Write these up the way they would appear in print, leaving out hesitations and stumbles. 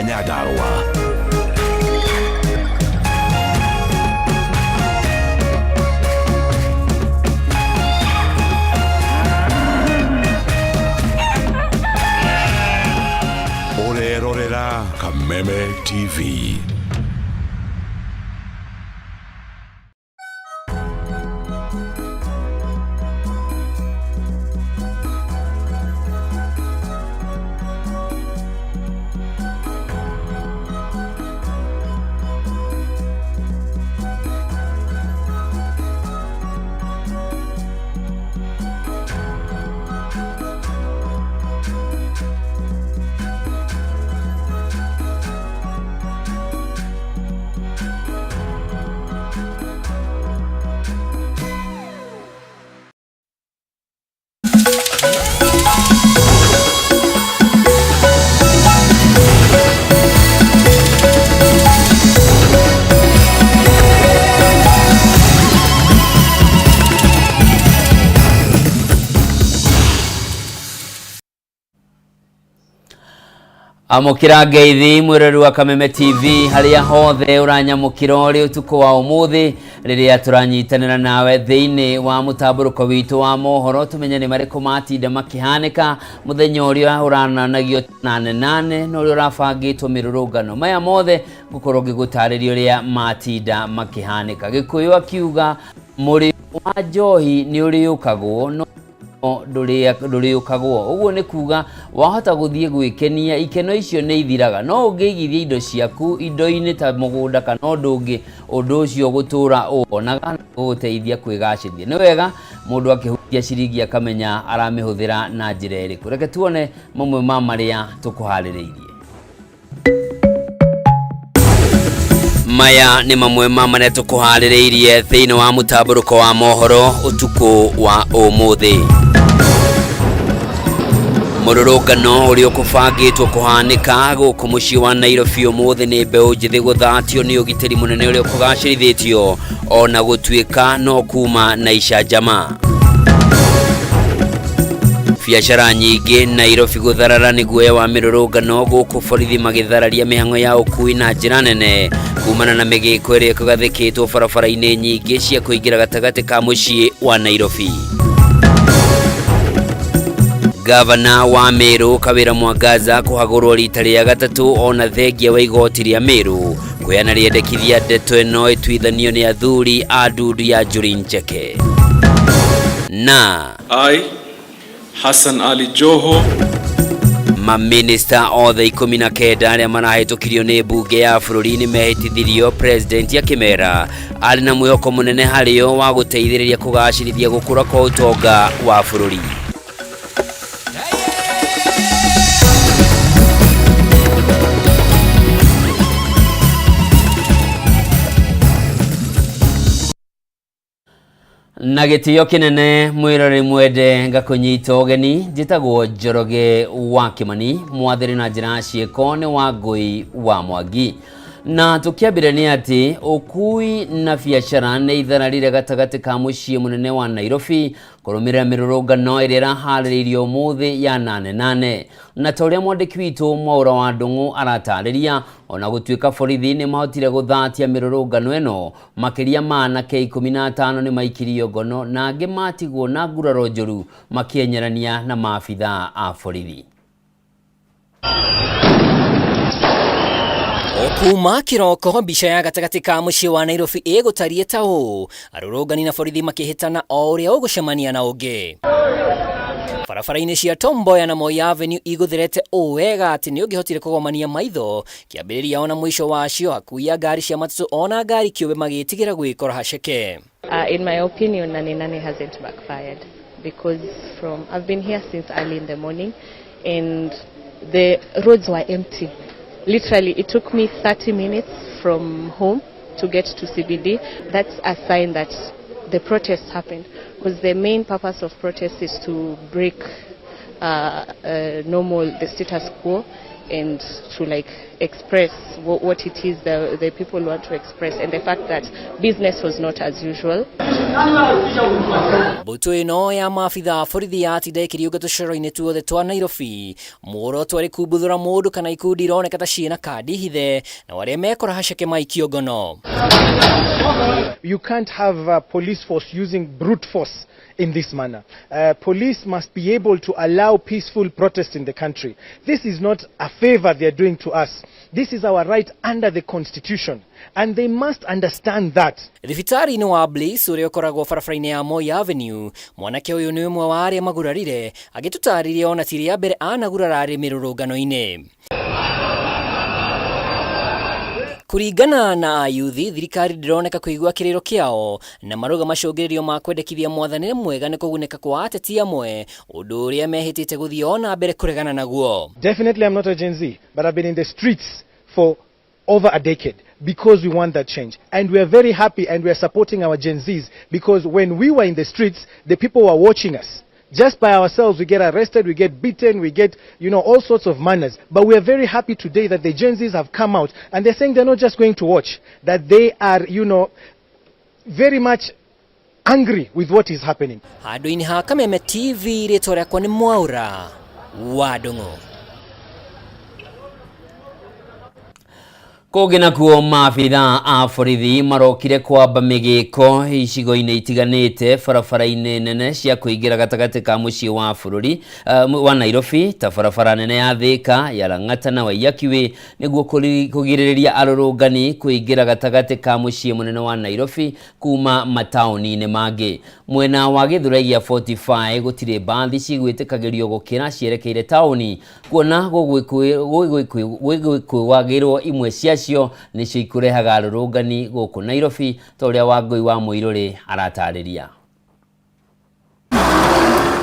Nyandarua. Ũrerorera Kameme TV. Amũkĩra ngeithi mwĩrori wa Kameme TV harĩa hothe ũranyamũkĩra ũrĩ ũtukũ wa ũmũthĩ rĩrĩa tũranyitanĩra nawe thĩinĩ wa mũtambũrũko witũ wa mohoro tũmenye nĩ marĩkũ matinda makĩhanĩka mũthenya ũrĩa ũrananagio nane nane na ũrĩa ũrabangĩtwo mĩrũrũngano maya mothe ngũkorwo ngĩgũtarĩria ũrĩa matinda makĩhanĩka. Gĩkũyũ akiuga mũrĩo wa njohi nĩ ũrĩũkagwo no ndũrĩũkagwo. Ũguo nĩ kuga wahota gũthiĩ gwĩkenia ikeno icio nĩ ithiraga no ũngĩigithia indo ciaku indo-inĩ ta mũgũnda kana ũndũ ũngĩ ũndũ ũcio gũtũra ũwonaga na gũgũteithia kwĩgacĩrithia. Nĩ wega mũndũ akĩhutia ciringi akamenya aramĩhũthĩra na njĩra ĩrĩkũ. Reke tuone mamwe ma marĩa tũkũharĩrĩirie. Maya nĩ mamwe ma marĩa tũkũharĩrĩirie thĩinĩ wa mũtambũrũko wa mohoro ũtukũ wa ũmũthĩ. Mũrũrũngano ũrĩa ũkũbangĩtwo kũhanĩka gũkũ mũciĩ wa Nairobi ũmũthĩ nĩ mbeũ njĩthĩ gũthatio nĩ ũgitĩri mũnene ũrĩa ũkũgacĩrithĩtio ona gũtuĩka no kuma na icanjama. Biacara nyingĩ Nairobi gũtharara nĩ guoya wa mĩrũrũngano gũkũ borithi magĩthararia mĩhang'o ya ũkui na njĩra nene kumana na mĩgĩko ĩrĩa ĩkũgathĩkĩtwo barabara-inĩ nyingĩ cia kũingĩra gatagatĩ ka mũciĩ wa Nairobi. Gavana wa Meru Kawira Mwangaza kũhagũrwo rita rĩa gatatũ ona thengia wa igoti rĩa Meru kũheana rĩendekithia ndeto ĩno ĩtuithanio nĩ athuri a ndundu ya Njuri Ncheke. Na I, Hassan Ali Joho, maminista othe 19 arĩa marahĩtũkirio nĩ mbunge ya bũrũri nĩ mehĩtithirio president akĩmera arĩ na mwĩhoko mũnene harĩo wa gũteithĩrĩria kũgacĩrithia gũkũra kwa ũtonga wa bũrũri. Na gĩtĩo kĩnene mwĩrore mwende ngakũnyita ũgeni njĩtagwo Njoroge wa Kĩmani mwathĩrĩ na njĩra ciĩko nĩ wa Ngũi wa Mwangi. Na tũkĩambĩrĩria nĩ atĩ ũkui na biacara nĩ ithararire gatagatĩ ka mũciĩ mũnene wa Nairobi kũrũmĩrĩra mĩrũrũngano ĩrĩa ĩraharĩrĩirio ũmũthĩ ya nane nane. Na ta ũrĩa mwandĩki witũ Mwaũra wa Ndũng'ũ aratarĩria ona gũtuĩka borithi nĩ mahotire gũthatia mĩrũrũngano ĩno makĩria ma anake 15 nĩ maikirio ngono na angĩ matigwo na nguraro njũru makĩenyerania na maabithaa a borithi. Kuma kiroko mbica ya gatagatĩ ka mũciĩ wa Nairobi ĩgũtariĩ ta ũũ arũrũngani na borithi makĩhĩtana o ũrĩa ũgũcemania na ũngĩ. Barabara-inĩ cia Tom Mboya na Moi Avenue igũtherete ũũ wega atĩ nĩ ũngĩhotire kũgomania maitho kĩambĩrĩria ona mũico wacio akui a ngari cia matatũ ona ngari kĩũmbe magĩtigĩra gwĩkora haceke. In my opinion, Nane Nane hasn't backfired because from I've been here since early in the morning and the roads were empty. Literally, it took me 30 minutes from home to get to CBD. That's a sign that the protest happened, because the main purpose of protest is to break normal, the status quo, and to like express what it is the people want to express, and the fact that business was not as usual. Mbũtũ ĩno ya maabitha borithi yatinda ĩkĩriũnga tũcoro-inĩ tuothe twa Nairobi. Muoroto arĩ kumbuthũra mũndũ kana ikundi ironeka ta ciĩna kandi hithe na arĩa mekora haceke maikio ngono. You can't have a police force using brute force in this manner. Police must be able to allow peaceful protest in the country. This is not a favor they are doing to us. This is our right under the Constitution, and they must understand that. Thibitarĩ-inĩ wa Bliss ũrĩa ũkoragwo barabara-inĩ ya Moi Avenue, mwanake ũyũ nĩ ũmwe wa arĩa magurarire agĩtũtarĩria ona ti rĩa mbere anagurara arĩ mĩrũrũngano-inĩ. Kũringana na ayuthi, thirikari ndĩroneka kũigua kĩrĩro kĩao na marauga macũngĩrĩrio ma kwendekithia mwathanĩre mwega nĩ kũgunĩka kwa ateti amwe, ũndũ ũrĩa mehĩtĩte gũthiĩ o na mbere kũregana naguo. Definitely I'm not a Gen Z, but I've been in the streets for over a decade because we want that change. And we are very happy and we are supporting our Gen Zs because when we were in the streets, the people were watching us. Just by ourselves, we get arrested, we get beaten, we get, all sorts of manners. But we are very happy today that the Gen Zs have come out and they're saying they're not just going to watch, that they are, very much angry with what is happening. Handũ-inĩ ha Kameme TV, rĩtwa rĩakwa nĩ Mwaura wa Ndung'u. Kũngĩ nakuo maabitha a borithi marokire kwamba mĩgĩko icigo-inĩ itiganĩte barabara-inĩ nene cia kũingĩra gatagatĩ ka mũciĩ wa bũrũri wa Nairobi ta barabara nene ya Thika ya Lang'ata na Waiyaki Way nĩguo kũgirĩrĩria arũrũngani kũingĩra gatagatĩ ka mũciĩ mũnene wa Nairobi kuma mataũni-inĩ mangĩ. Mwena wa Gĩthũrai gĩa 45 gũtirĩ mbathi cigwĩtĩkagĩrio gũkĩra cierekeire taũni kuona gũgwĩkwĩwagĩrwo imwe cia cio nĩcio ikũrehaga arũrũngani gũkũ Nairobi ta ũrĩa Wangũi wa Mũirũrĩ aratarĩria.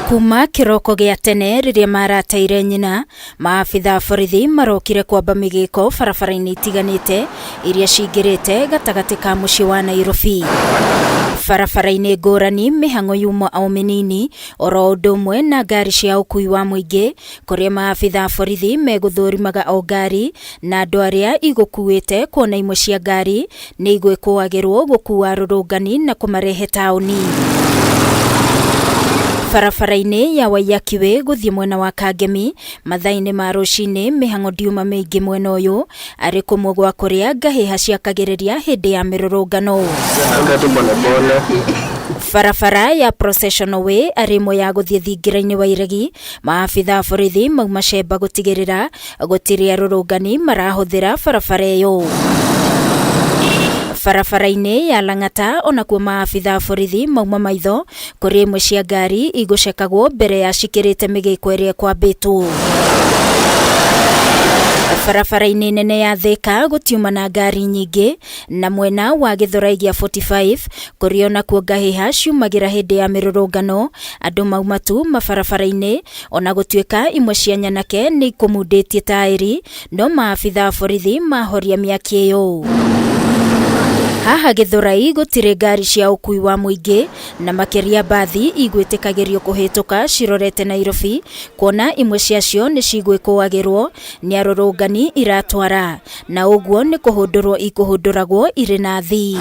Kuma kĩroko gĩa tene rĩrĩa marateire nyina, maabitha a borithi marokire kwamba mĩgĩko barabara-inĩ itiganĩte iria cingĩrĩte gatagatĩ ka mũciĩ wa Nairobi. Barabara-inĩ ngũrani mĩhang'o yuma o mĩnini oro ũndũ ũmwe na ngari cia ũkui wa mũingĩ kũrĩa maabitha a borithi megũthũrimaga o ngari na andũ arĩa igũkuĩte kuona imwe cia ngari nĩ igwĩkũagĩrwo gũkua arũrũngani na kũmarehe taũni. Barabara-inĩ ya Waiyaki Way gũthiĩ mwena wa Kangemi mathaa-inĩ ma rũcinĩ mĩhang'o ndiuma mĩingĩ mwena ũyũ arĩ kũmwe gwa kũrĩa ngahĩha ciakagĩrĩria hĩndĩ ya mĩrũrũngano. Barabara ya Processional Way arĩ ĩmwe ya gũthiĩ thingira-inĩ wa Iregi, maabitha a borithi mauma cemba gũtigĩrĩra gũtirĩ arũrũngani marahũthĩra barabara ĩyo. Barabara-inĩ ya Lang'ata onakuo maabitha a borithi mauma maitho kũrĩ imwe cia ngari igũcekagwo mbere ya cikĩrĩte mĩgĩko ĩrĩa ĩkwambĩtwo. Barabara-inĩ nene ya Thika gũtiuma na ngari nyingĩ na mwena wa Gĩthũrai gĩa 45 kũrĩa onakuo ngahĩha ciumagĩra hĩndĩ ya mĩrũrũngano andũ mauma tu mabarabara-inĩ ona gũtuĩka imwe cia nyanake nĩ ikũmundĩtie taĩri no maabitha a borithi mahoria mĩaki ĩyo. Haha Gĩthũrai gũtirĩ ngari cia ũkui wa mũingĩ na makĩria mbathi igwĩtĩkagĩrio kũhĩtũka cirorete Nairobi kuona imwe ciacio nĩ cigwĩkũagĩrwo nĩ arũrũngani iratwara na ũguo nĩ kũhũndũrwo ikũhũndũragwo irĩ na thii.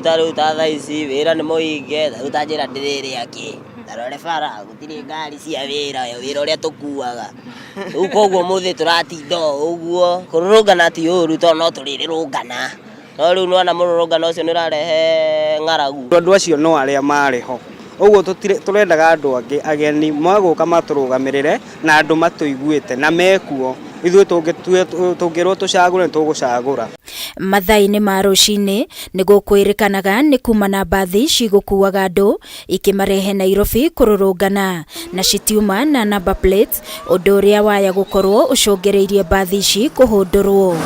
Ta rĩu ta thaa ici wĩra nĩ mũhinge, ta rĩu ta njĩra ndĩrĩrĩa kĩ, ta rore bara gũtirĩ ngari cia wĩra, wĩra ũrĩa tũkuaga. Rĩu koguo mũthĩ tũratinda o ũguo, kũrũrũngana ti ũru tondũ no tũrĩrũrũngana, no rĩu nĩwona mũrũrũngano ũcio nĩ ũrarehe ng'aragu. Andũ acio no arĩa marĩ ho, ũguo tũrendaga andũ angĩ ageni magũka matũrũgamĩrĩre na andũ matũiguĩte na mekuo, ithuĩ tũngĩrwo tũcagũre nĩ tũgũcagũra. Mathaa-inĩ ma rũcinĩ nĩ gũkwĩrĩkanaga nĩ kuma na mbathi cigũkuaga andũ ikĩmarehe Nairobi kũrũrũngana na citiuma na number plates ũndũ ũrĩa waya gũkorwo ũcũngĩrĩirie mbathi ici kũhũndũrwo.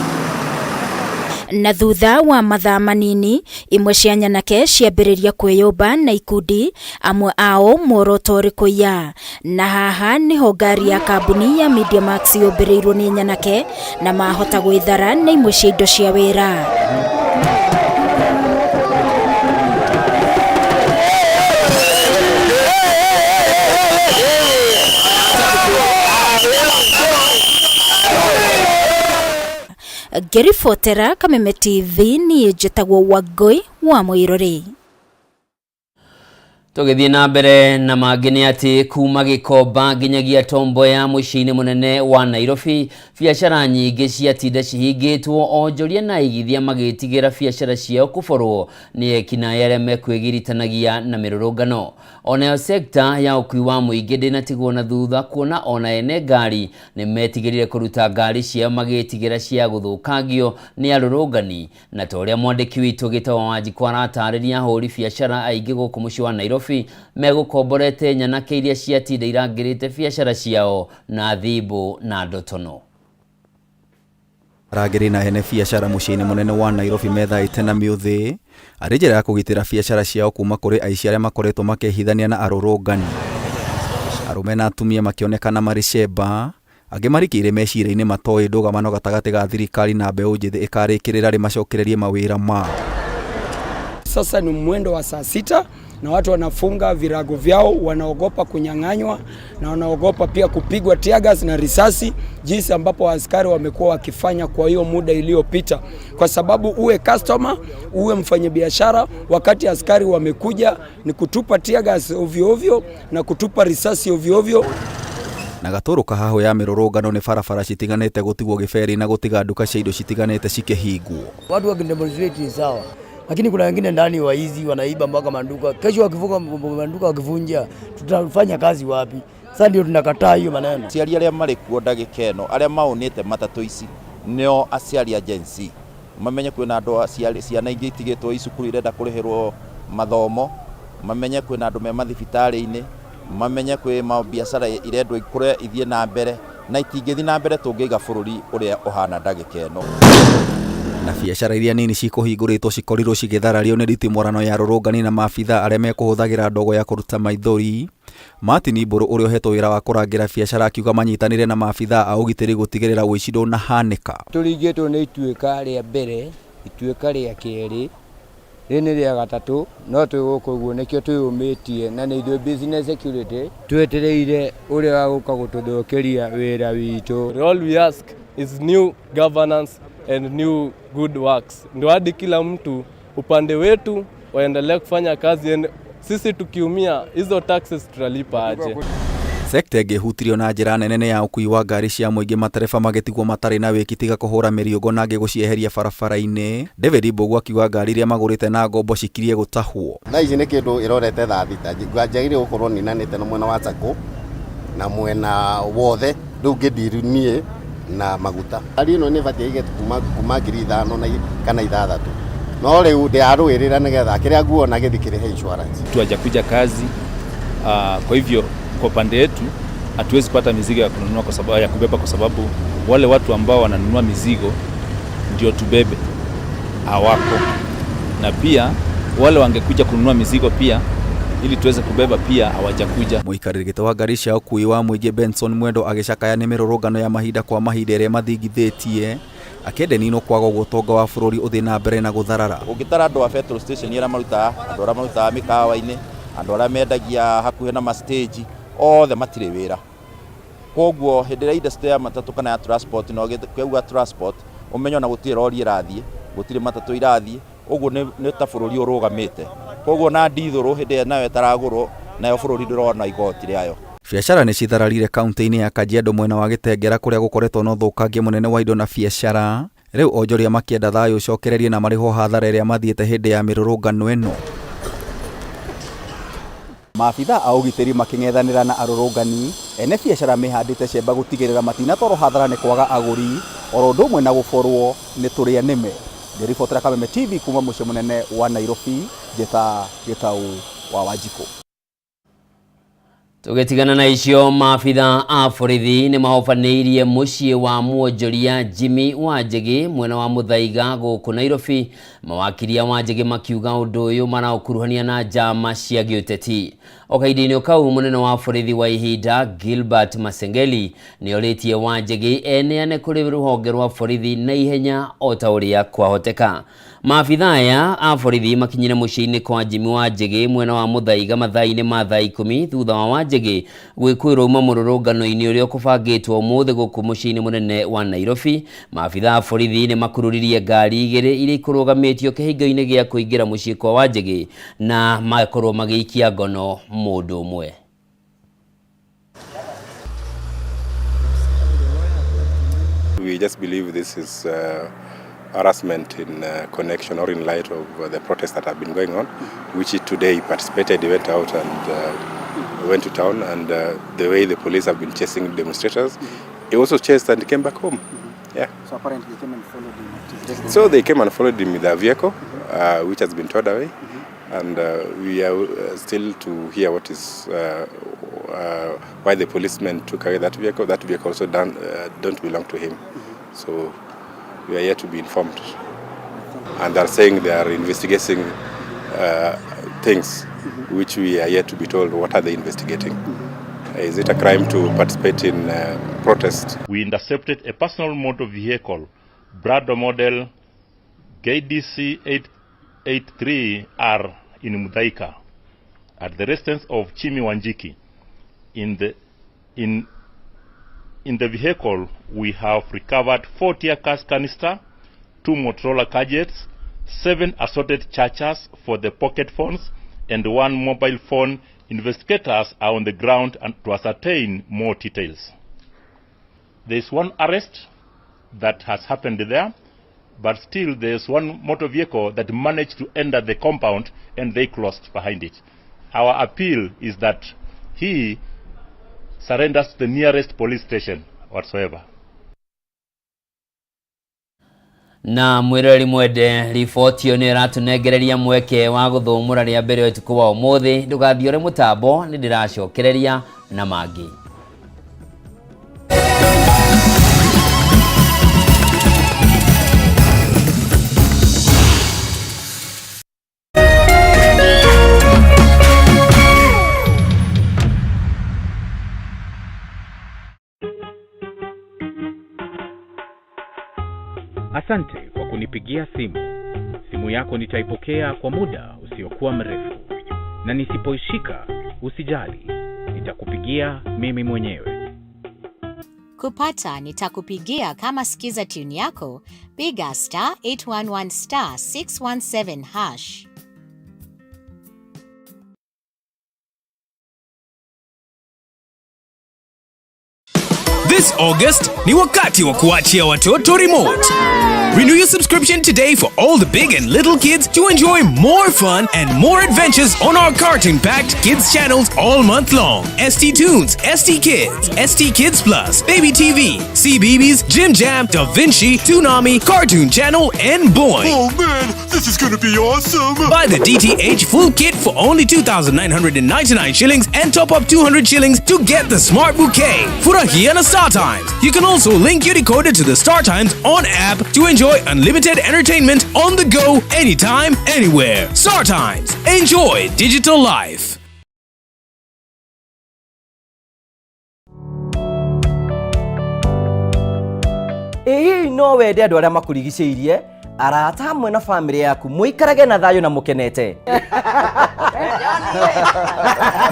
Na thutha wa mathaa manini imwe cia nyanake ciambĩrĩria kwĩyũmba na ikundi amwe ao muoroto ũrĩ kũiya na haha nĩho ngari ya kambuni ya Media Max yũmbĩrĩirwo nĩ nyanake na mahota gwĩthara na imwe cia indo cia wĩra. Ngĩribotera Kameme TV niĩ njĩtagwo Wangũi wa Mũirũrĩ. Tũgĩthiĩ na mbere na mangĩ nĩ atĩ kuma Gĩkomba nginyagia Tomboya mũciĩ-inĩ mũnene wa Nairobi, biacara nyingĩ ciatinda cihingĩtwo, onjoria na aigithia magĩtigĩra biacara ciao kũborwo nĩ ekinaĩ arĩa mekwĩgiritanagia na mĩrũrũngano. Onayo sekta ya ũkui wa mũingĩ ndĩnatigwo na thutha kuona ona ene ngari nĩ metigĩrire kũruta ngari ciao magĩtigĩra cia gũthũkangio nĩ arũrũngani. Na ta ũrĩa mwandĩki witũ Gĩtawa Wanjikũ aratarĩria, ahũri biacara aingĩ gũkũ mũciĩ wa Nairobi megũkomborete nyanake iria ciatinda irangĩrĩte biacara ciao na thimbũ na ndotono. Arangĩri na ene biacara mũciĩ-inĩ mũnene wa Nairobi methaĩte na mĩũthĩ arĩ njĩra ya kũgitĩra biacara ciao kuma kũrĩ aici arĩa makoretwo makĩhithania na arũrũngani. Arũme na atumia makĩonekana marĩ cemba, angĩ marikĩire meciria-inĩ matoĩ ndũgamano gatagatĩ ga thirikari na mbeũ njĩthĩ ĩkarĩkĩrĩra rĩ macokererie mawĩra mao. Sasa ni mwendo wa saa 6 na watu wanafunga virago vyao, wanaogopa kunyang'anywa na wanaogopa pia kupigwa tear gas na risasi, jinsi ambapo askari wamekuwa wakifanya kwa hiyo muda iliyopita. Kwa sababu uwe customer, uwe mfanyabiashara, wakati askari wamekuja ni kutupa tear gas ovyo ovyo na kutupa risasi ovyo ovyo. Na gatũrũ kahahũ ya mĩrũrũngano nĩ barabara citiganĩte gũtigwo gĩberi na gũtiga nduka cia indo citiganĩte cikĩhingwo. Watu wakidemonstrate ni sawa, lakini kuna wengine ndani waizi wanaiba mpaka manduka. Kesho wakivuka manduka wakivunja, tutafanya kazi wapi? Sasa ndio tunakataa hiyo maneno. Aciari arĩa marĩ kuo ndagĩka ĩno arĩa maũnĩte matatũ ici nĩo aciari a Gen Z, mamenye kwĩna andũ aciari ciana ingĩ itigĩtwo icukuru irenda kũrĩhĩrwo mathomo, mamenye kwĩna andũ me mathibitarĩ-inĩ, mamenye kwĩ mabiacara irendwo ikũre ithiĩ na mbere, na itingĩthiĩ na mbere tũngĩiga bũrũri ũrĩa ũhana ndagĩka ĩno. Na biacara iria nini cikũhingũrĩtwo cikorirwo cigĩtharario nĩ nditimũrano ya arũrũngani na maabitha arĩa mekũhũthagĩra ndogo ya kũruta maithori. Martin Mbũrũ ũrĩa ũhetwo wĩra wa kũrangĩra biacara akiuga manyitanĩre na maabitha a ũgitĩri gũtigĩrĩra ũici ndũnahanĩka. Tũringĩtwo nĩ ituĩka rĩa mbere, ituĩka rĩa kerĩ, rĩrĩ nĩ rĩa gatatũ, no twĩ gũkũ ũguo nĩkĩo twĩyũmĩtie na nĩ ithuĩ business security twetereire ũrĩa wa gũka gũtũthũkĩria wĩra witũ. All we ask is new governance and new good works, ndio hadi kila mtu upande wetu waendelee kufanya kazi, sisi tukiumia hizo taxes tutalipa aje? Sekta ĩngĩ ĩhutirio na njĩra nene nĩ ya ũkui wa ngari cia mũingĩ, matereba magĩtigwo matarĩ na wĩki tiga kũhũra mĩriũngũ na angĩ gũcieheria barabara-inĩ. David Mbũgua akiuga ngari iria magũrĩte na ngombo cikirie gũtahwo. Thaa ici nĩ kĩndũ ĩrorete thaa 6, njagĩrĩire gũkorwo ninanĩte na mwena wa Sacco na mwena wothe, rĩu ngĩndiru niĩ na maguta. Ngari ĩno nĩ ĩbatiĩ ĩge kuma 5,000 kana 6,000, no rĩu ndĩrarũĩrĩra nĩgetha kĩrĩa nguona gĩthiĩ kĩrĩhe insurance. Mtu hajakuja kazi, kwa hivyo kwa upande wetu hatuwezi kupata mizigo ya kununua kwa sababu ya kubeba, kwa sababu wale watu ambao wananunua mizigo ndio tubebe hawako, na pia wale wangekuja kununua mizigo pia ili tuweze kubeba pia hawajakuja. Mũikarĩri gĩtĩ wa ngari cia ũkui wa mũingĩ Benson Mwendo agĩcakaya nĩ mĩrũrũngano ya mahinda kwa mahinda ĩrĩa mathingithĩtie, akĩenda ĩninwo kwaga ũguo ũtonga wa bũrũri ũthiĩ na mbere na gũtharara. Ũngĩtara andũ a petrol station arĩa marutaga, andũ arĩa marutaga mĩkawa-inĩ, andũ arĩa mendagia hakuhĩ na ma stage, othe matirĩ wĩra. Koguo hĩndĩ ĩrĩa industry ya matatũ kana ya transport, no ũkĩuga transport ũmenye ona gũtirĩ rori ĩrathiĩ, gũtirĩ matatũ irathiĩ, ũguo nĩ ta bũrũri ũrũgamĩte. Koguo na ndithũrũ hĩndĩ ĩrĩa nayo ĩtaragũrwo, nayo bũrũri ndũrona igoti rĩayo. Biacara nĩ cithararire kaunti-inĩ ya Kajiado mwena wa Gĩtengera kũrĩa gũkoretwo na ũthũkangia mũnene wa indo na biacara. Rĩu onjoria makĩenda thayũ ũcokererie na marĩhwo hathara ĩrĩa mathiĩte hĩndĩ ya mĩrũrũngano ĩno. Maabitha a ũgitĩri makĩng'ethanĩra na arũrũngani, ene biacara mehandĩte cemba gũtigĩrĩra matinatwarwo hathara nĩ kwaga agũri, oro ũndũ ũmwe na gũborwo nĩ tũrĩa nĩme. Ngĩribotera Kameme TV kuma mũciĩ mũnene wa Nairobi, njĩta Gĩtaũ wa Wanjikũ. Tũgĩtigana na icio, maabitha a borithi nĩ mahobanĩirie mũciĩ wa mwonjoria Jimmy Wanjigi mwena wa Muthaiga gũkũ Nairobi. Mawakiria Wanjigi makiuga ũndũ ũyũ maraũkuruhania na njama cia gĩũteti. O kahinda-inĩ kau, mũnene wa borithi wa ihinda Gilbert Masengeli nĩ orĩtie Wanjigi eneane kũrĩ rũhonge rwa borithi na ihenya o ta ũrĩa kwahoteka. Maabitha aya a borithi makinyire mũciĩ-inĩ kwa Jimmy Wanjigi mwena wa Muthaiga mathaa-inĩ ma thaa 10 thutha wa Wanjigi Wanjigi gwĩkũĩrwo uma mũrũrũngano-inĩ ũrĩa ũkũbangĩtwo ũmũthĩ gũkũ mũciĩ-inĩ mũnene wa Nairobi. Maabitha a borithi nĩ makururirie ngari igĩrĩ iria ikũrũgamĩtio kĩhingo-inĩ gĩa kũingĩra mũciĩ kwa Wanjigi na makorwo magĩikia ngono mũndũ ũmwe. We just believe this is harassment in connection or in light of the protests that have been going on, which he today participated. He went out and went to town, and the way the police have been chasing demonstrators, he also chased and came back home. Yeah. So apparently they came and followed him at his residence. So they came and followed him with a vehicle, which has been towed away, and we are still to hear what is why the policemen took away that vehicle. That vehicle also don't belong to him. So we are yet to be informed. And they are saying they are investigating things which we are yet to be told what are they investigating. Is it a crime to participate in protest? We intercepted a personal motor vehicle, Prado model KDC 883R in Muthaiga, at the residence of Chimi Wanjiki. In the vehicle, we have recovered 4 tear gas canister, 2 Motorola gadgets, 7 assorted chargers for the pocket phones, and 1 mobile phone. Investigators are on the ground and to ascertain more details. There is one arrest that has happened there, but still there is one motor vehicle that managed to enter the compound and they closed behind it. Our appeal is that he surrenders to the nearest police station whatsoever. Na mwiroreri mwende, riboti ĩyo nĩ ĩratũnengereria mweke wa gũthũmũra rĩa mbere ũtukũ wa ũmũthĩ. Ndũgathiore mũtambo, nĩ ndĩracokereria na mangĩ. Asante kwa kunipigia simu. Simu yako nitaipokea kwa muda usiokuwa mrefu. Na nisipoishika, usijali. Nitakupigia mimi mwenyewe. Kupata nitakupigia kama sikiza tune yako, piga star 811 star 617 hash. This August ni wakati wa kuachia watoto remote. Renew your subscription today for all the big and little kids to enjoy more fun and more adventures on our cartoon-packed kids channels all month long. ST Tunes, ST Kids, ST Kids Plus, Baby TV, CBeebies, Jim Jam, Da Vinci, Toonami, Cartoon Channel, and Boing. Oh man, this is going to be awesome! Buy the DTH full kit for only 2,999 shillings and top up 200 shillings to get the smart bouquet. Furahia na Star Times. You can also link your decoder to the Star Times on app to enjoy unlimited entertainment on the go, anytime, anywhere. Star Times. Enjoy digital life. Ĩĩ no wende andũ arĩa makũrigicĩirie, arata hamwe na bamĩrĩ yaku mũikarage na thayũ na mũkenete.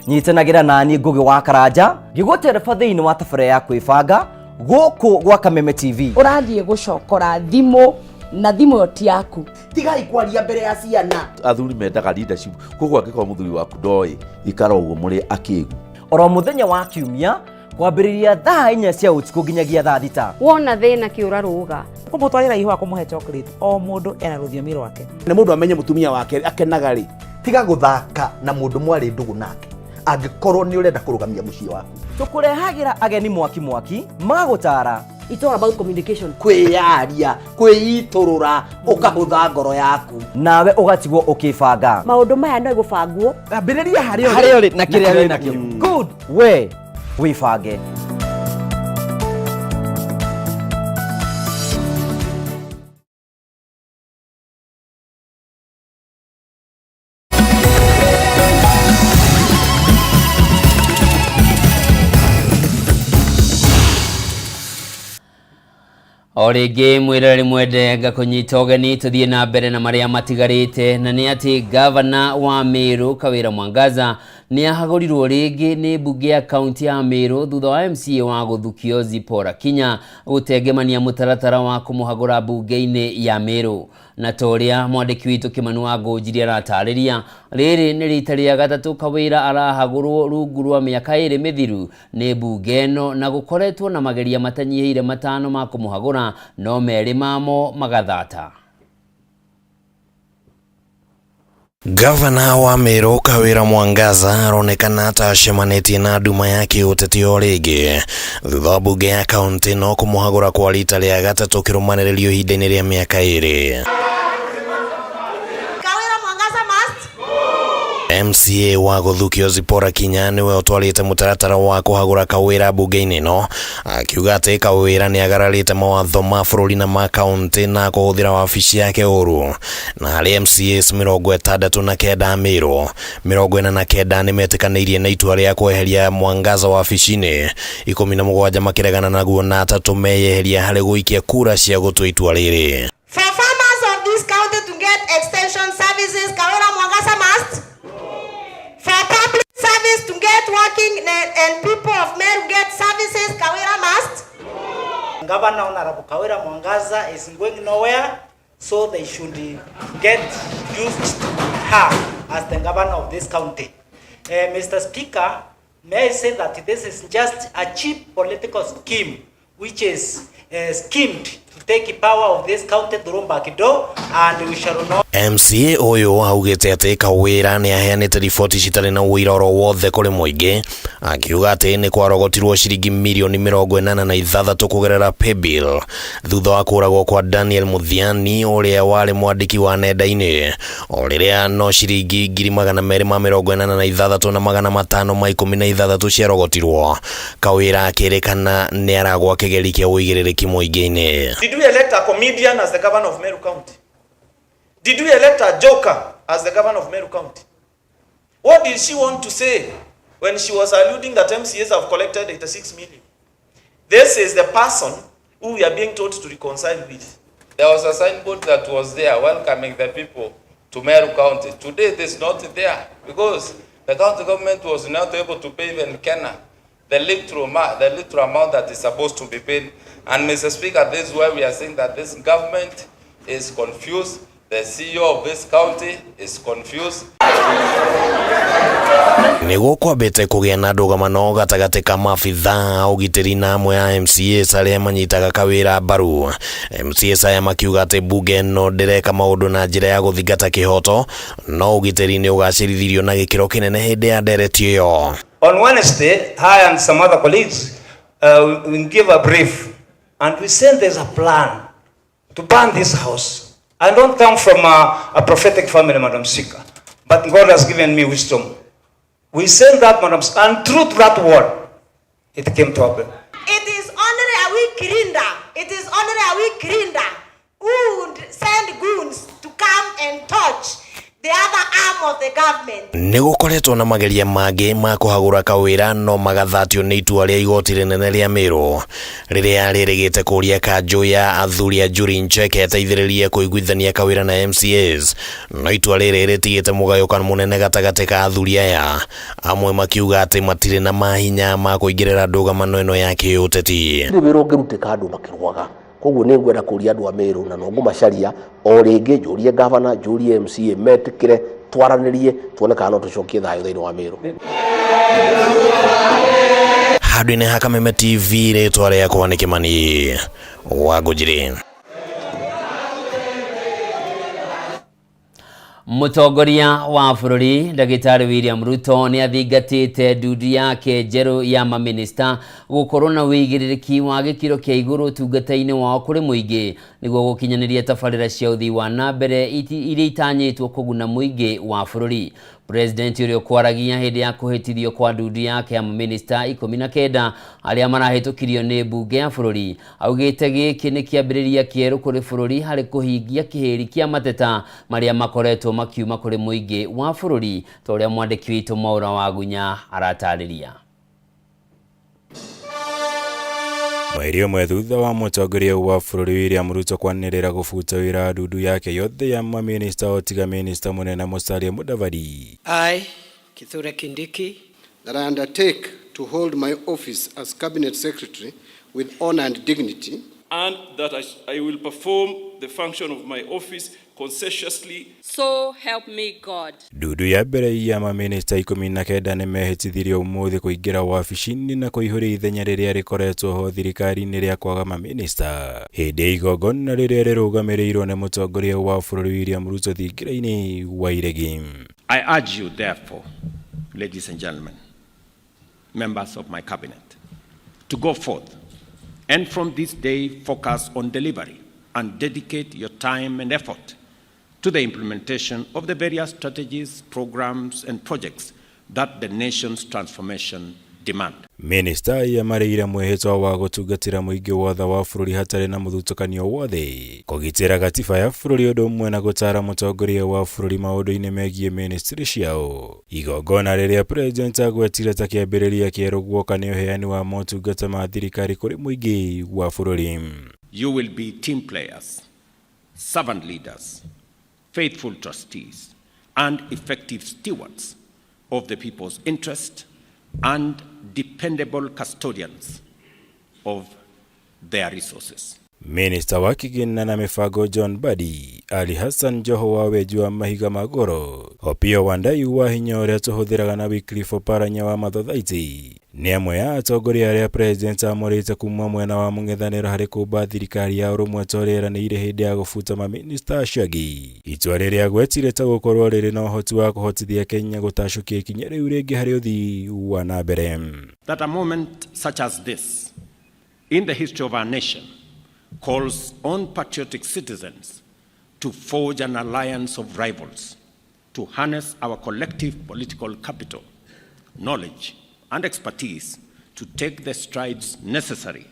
Nyitanagĩra nani Ngũgĩ wa Karanja ngĩgũtereba thĩinĩ wa tabarĩra ya kwĩbanga gũkũ gwa Kameme TV. Ũrathiĩ gũcokora thimũ na thimũ ĩyo ti yaku. Tigai kwaria mbere ya ciana. Athuri mendaga leadership, koguo angĩkorwo mũthuri waku ndoĩ, ikara ũguo mũrĩ akĩgu. Oro mũthenya wa kiumia kwambĩrĩria thaa 4 cia ũtukũ nginyagia thaa 6. Wona thĩna kĩũra rũga. Kũmũtwarĩra ihũa kũmũhe chocolate, o mũndũ ena rũthiomi rwake. Nĩ mũndũ amenye mũtumia wake akenaga rĩ, tiga gũthaka na mũndũ mwarĩ ndũgũ nake angĩkorwo nĩ ũrenda kũrũgamia mũciĩ waku. Tũkũrehagĩra ageni mwaki mwaki magũtara. It's all about communication. Kwĩyaria, kwĩitũrũra, ũkahũtha ngoro yaku. Nawe ũgatigwo ũkĩbanga. Maũndũ maya no gũbangwo. Ambĩrĩria harĩa ũrĩ. Harĩa ũrĩ na kĩrĩa wĩ nakĩo. Good. We wĩbange. O rĩngĩ mwĩroreri mwende ngakũnyita ũgeni tũthiĩ na mbere na marĩa matigarĩte, na nĩ atĩ gavana wa Meru Kawĩra Mwangaza Nĩ ahagũrirwo rĩngĩ nĩ mbunge ya kaunti ya Meru thutha wa MCA wa Gũthukio Zipporah Kinya gũtengemania mũtaratara wa kũmũhagũra mbunge-inĩ ya Meru. Na ta ũrĩa mwandĩki witũ Kĩmani wa Ngũnjiri aratarĩria, rĩrĩ nĩ rita rĩa gatatũ Kawĩra arahagũrwo rungu rwa mĩaka ĩrĩ mĩthiru nĩ mbunge ĩno na gũkoretwo na mageria matanyihĩire matano ma kũmũhagũra no merĩ mamo magathata. Gavana wa Meru Kawira Mwangaza aronekana ta acemanĩtie na nduma ya kĩũteti o rĩngĩ thutha wa mbunge ya kaunti no kũmũhagũra kwa rita rĩa gatatũ kĩrũmanĩrĩrio ihinda-inĩ rĩa mĩaka ĩrĩ. Kawira Mwangaza must MCA wa Gũthukio Zipporah Kinya nĩwe ũtwarĩte mũtaratara wa kũhagũra Kawĩra mbunge-inĩ ĩno, akiuga atĩ Kawĩra nĩ agararĩte mawatho ma bũrũri na ma kaunti na kũhũthĩra wabici yake ũru. Na harĩ MCAs 69 a Meru, 49 nĩmetĩkanĩirie na itua rĩa kweheria Mwangaza wabici-inĩ, 17 makĩregana naguo na atatũ meyeheria harĩ gũikia kura cia gũtua itua rĩrĩ. For farmers of this county to get extension services, Kawira Mwangaza must. For public service to get working and people of Meru get services, Kawira must. Governor Honorable Kawira Mwangaza is going nowhere, so they should get used to her as the governor of this county. Mr. Speaker, may I say that this is just a cheap political scheme which is schemed to take power of this county through back door, and we shall not. MCA ũyũ augĩte atĩ Kawĩra nĩ aheanĩte riboti citarĩ na ũira oro wothe kũrĩ mũingĩ, akiuga atĩ nĩ kwarogotirwo ciringi mirioni 86 kũgerera paybill thutha wa kũragwo kwa Daniel Muthiani ũrĩa warĩ mwandĩki wa nenda-inĩ, o rĩrĩa no ciringi 286,516 ciarogotirwo. Kawĩra akĩrĩkana nĩ aragwa kĩgeri kĩa ũigĩrĩrĩki mũingĩ-inĩ. Did we elect a comedian as the governor of Meru County? Did we elect a joker as the governor of Meru County? What did she want to say when she was alluding that MCAs have collected 86 million? This is the person who we are being told to reconcile with. There was a signboard that was there welcoming the people to Meru County. Today it is not there because the county government was not able to pay even Kenya the little amount that is supposed to be paid. And Mr. Speaker, this is why we are saying that this government is confused. The CEO of this county is confused. Nĩguo kwambĩte kũgĩa na ndũgamano gatagatĩ ka maabithaa a ũgitĩri na amwe a MCAs arĩa manyitaga Kawĩra mbaru. MCAs aya makiuga atĩ mbunge ĩno ndĩreka maũndũ na njĩra ya gũthingata kĩhoto, no ũgitĩri nĩ ũgacĩrithirio na gĩkĩro kĩnene hĩndĩ ya ndereti ĩyo. On Wednesday, I and some other colleagues we give a brief and we said there's a plan to burn this house. I don't come from a prophetic family, Madam Speaker, but God has given me wisdom. We sent that, Madam Speaker, and through that word, it came to happen. It is only a weak leader, it is only a weak leader who would send goons to come and touch the other arm of the government. Nĩ gũkoretwo na mageria mangĩ ma kũhagũra Kawĩra no magathatio nĩ itua rĩa igoti rĩnene rĩa Meru rĩrĩa rĩrĩgĩte kũria kanjũ ya athuri a Njuri Ncheke ĩteithĩrĩrie kũiguithania Kawĩra na MCAs, no itua rĩrĩ rĩtigĩte mũgayũkano mũnene gatagatĩ ka athuri aya, amwe makiuga atĩ matirĩ na mahinya ma kũingĩrĩra ndũgamano ĩno ya kĩũteti. Nĩ wĩra ũngĩrutĩka andũ makĩrũaga, koguo nĩ ngwenda kũria andũ a Meru na no ngũmacaria o rĩngĩ, njũrie gavana, njũrie MCA metĩkĩre twaranĩrie tuone kana no tũcokie thayũ thĩinĩ wa Meru. Handũ-inĩ ha Kameme TV, rĩtwa rĩakwa nĩ Kĩmani wa Ngũnjiri. Mũtongoria wa bũrũri Ndagĩtarĩ William Ruto nĩ athingatĩte ndundu yake njerũ ya mamĩnĩsta gũkorwo na ũigĩrĩrĩki wa gĩkĩro kĩa igũrũ ũtungata-inĩ wao kũrĩ mũingĩ nĩguo gũkinyanĩria tabarĩra cia ũthii wa na mbere iria itanyĩtwo kũguna mũingĩ wa bũrũri. President ũrĩa ũkwaragia hĩndĩ ya kũhĩtithio kwa ndundu yake ya mamĩnĩsta 19 arĩa marahĩtũkirio nĩ mbunge ya bũrũri augĩte gĩkĩ nĩ kĩambĩrĩria kĩerũ kũrĩ bũrũri harĩ kũhingia kĩhĩri kĩa mateta marĩa makoretwo makiuma kũrĩ mũingĩ wa bũrũri ta ũrĩa mwandĩki witũ Mwaura Wagunya aratarĩria. Mweri ũmwe thutha wa mũtongoria wa bũrũri William Ruto kwanĩrĩra gũbuta wĩra ndundu yake yothe ya mamĩnĩsta o tiga mĩnĩsta mũnene Musalia Mudavadi. I, Kithure Kindiki, That I undertake to hold my office as Cabinet Secretary with honor and dignity. And that I will perform the function of my office conscientiously. So help me God. Ndundu ya mbere ya mamĩnĩsta 19 nĩ mehĩtithirio ũmũthĩ kũingĩra wabici-inĩ na kũihũria ithenya rĩrĩa rĩkoretwo ho thirikari-inĩ rĩa kwaga mamĩnĩsta hĩndĩ ya igongona rĩrĩa rĩrũgamĩrĩirwo nĩ mũtongoria wa bũrũri William Ruto thingira-inĩ wa Iregi. I urge you therefore, ladies and gentlemen, members of my cabinet, to go forth and from this day focus on delivery and dedicate your time and effort to the implementation of the various strategies, programs, and projects that the nation's transformation demand. Minista aya marĩire mwĩhĩtwa wa gũtungatĩra mũingĩ wothe wa bũrũri hatarĩ na mũthutũkanio wothe, kũgitĩra gatiba ya bũrũri ũndũ ũmwe na gũtaara mũtongoria wa bũrũri maũndũ-inĩ megiĩ ministry ciao. Igongona rĩrĩa president agwetire ta kĩambĩrĩria kĩerũ guoka nĩ ũheani wa motungata ma thirikari kũrĩ mũingĩ wa bũrũri. You will be team players, servant leaders, faithful trustees, and effective stewards of the people's interest and dependable custodians of their resources. Minista wa kĩgĩna na mĩbango John Mbadi, Ali Hassan Joho wa wenji wa mahiga ma goro, Opiyo Wandayi wa hinya ũrĩa tũhũthĩraga na Wycliffe Oparanya wa Mathothaiti nĩ amwe a atongoria arĩa president amũrĩte kuma mwena wa mũng'ethanĩro harĩ kũmba thirikari ya ũrũmwe ta ũrĩa eranĩire hĩndĩ ya gũbuta mamĩnĩsta acio angĩ. Itua rĩrĩa agwetire ta gũkorwo rĩrĩ na ũhoti wa kũhotithia Kenya gũtacũkia ikinya rĩu rĩngĩ harĩ ũthii wa na mbere. That a moment such as this in the history of our nation calls on patriotic citizens to forge an alliance of rivals to harness our collective political capital, knowledge, and expertise to take the strides necessary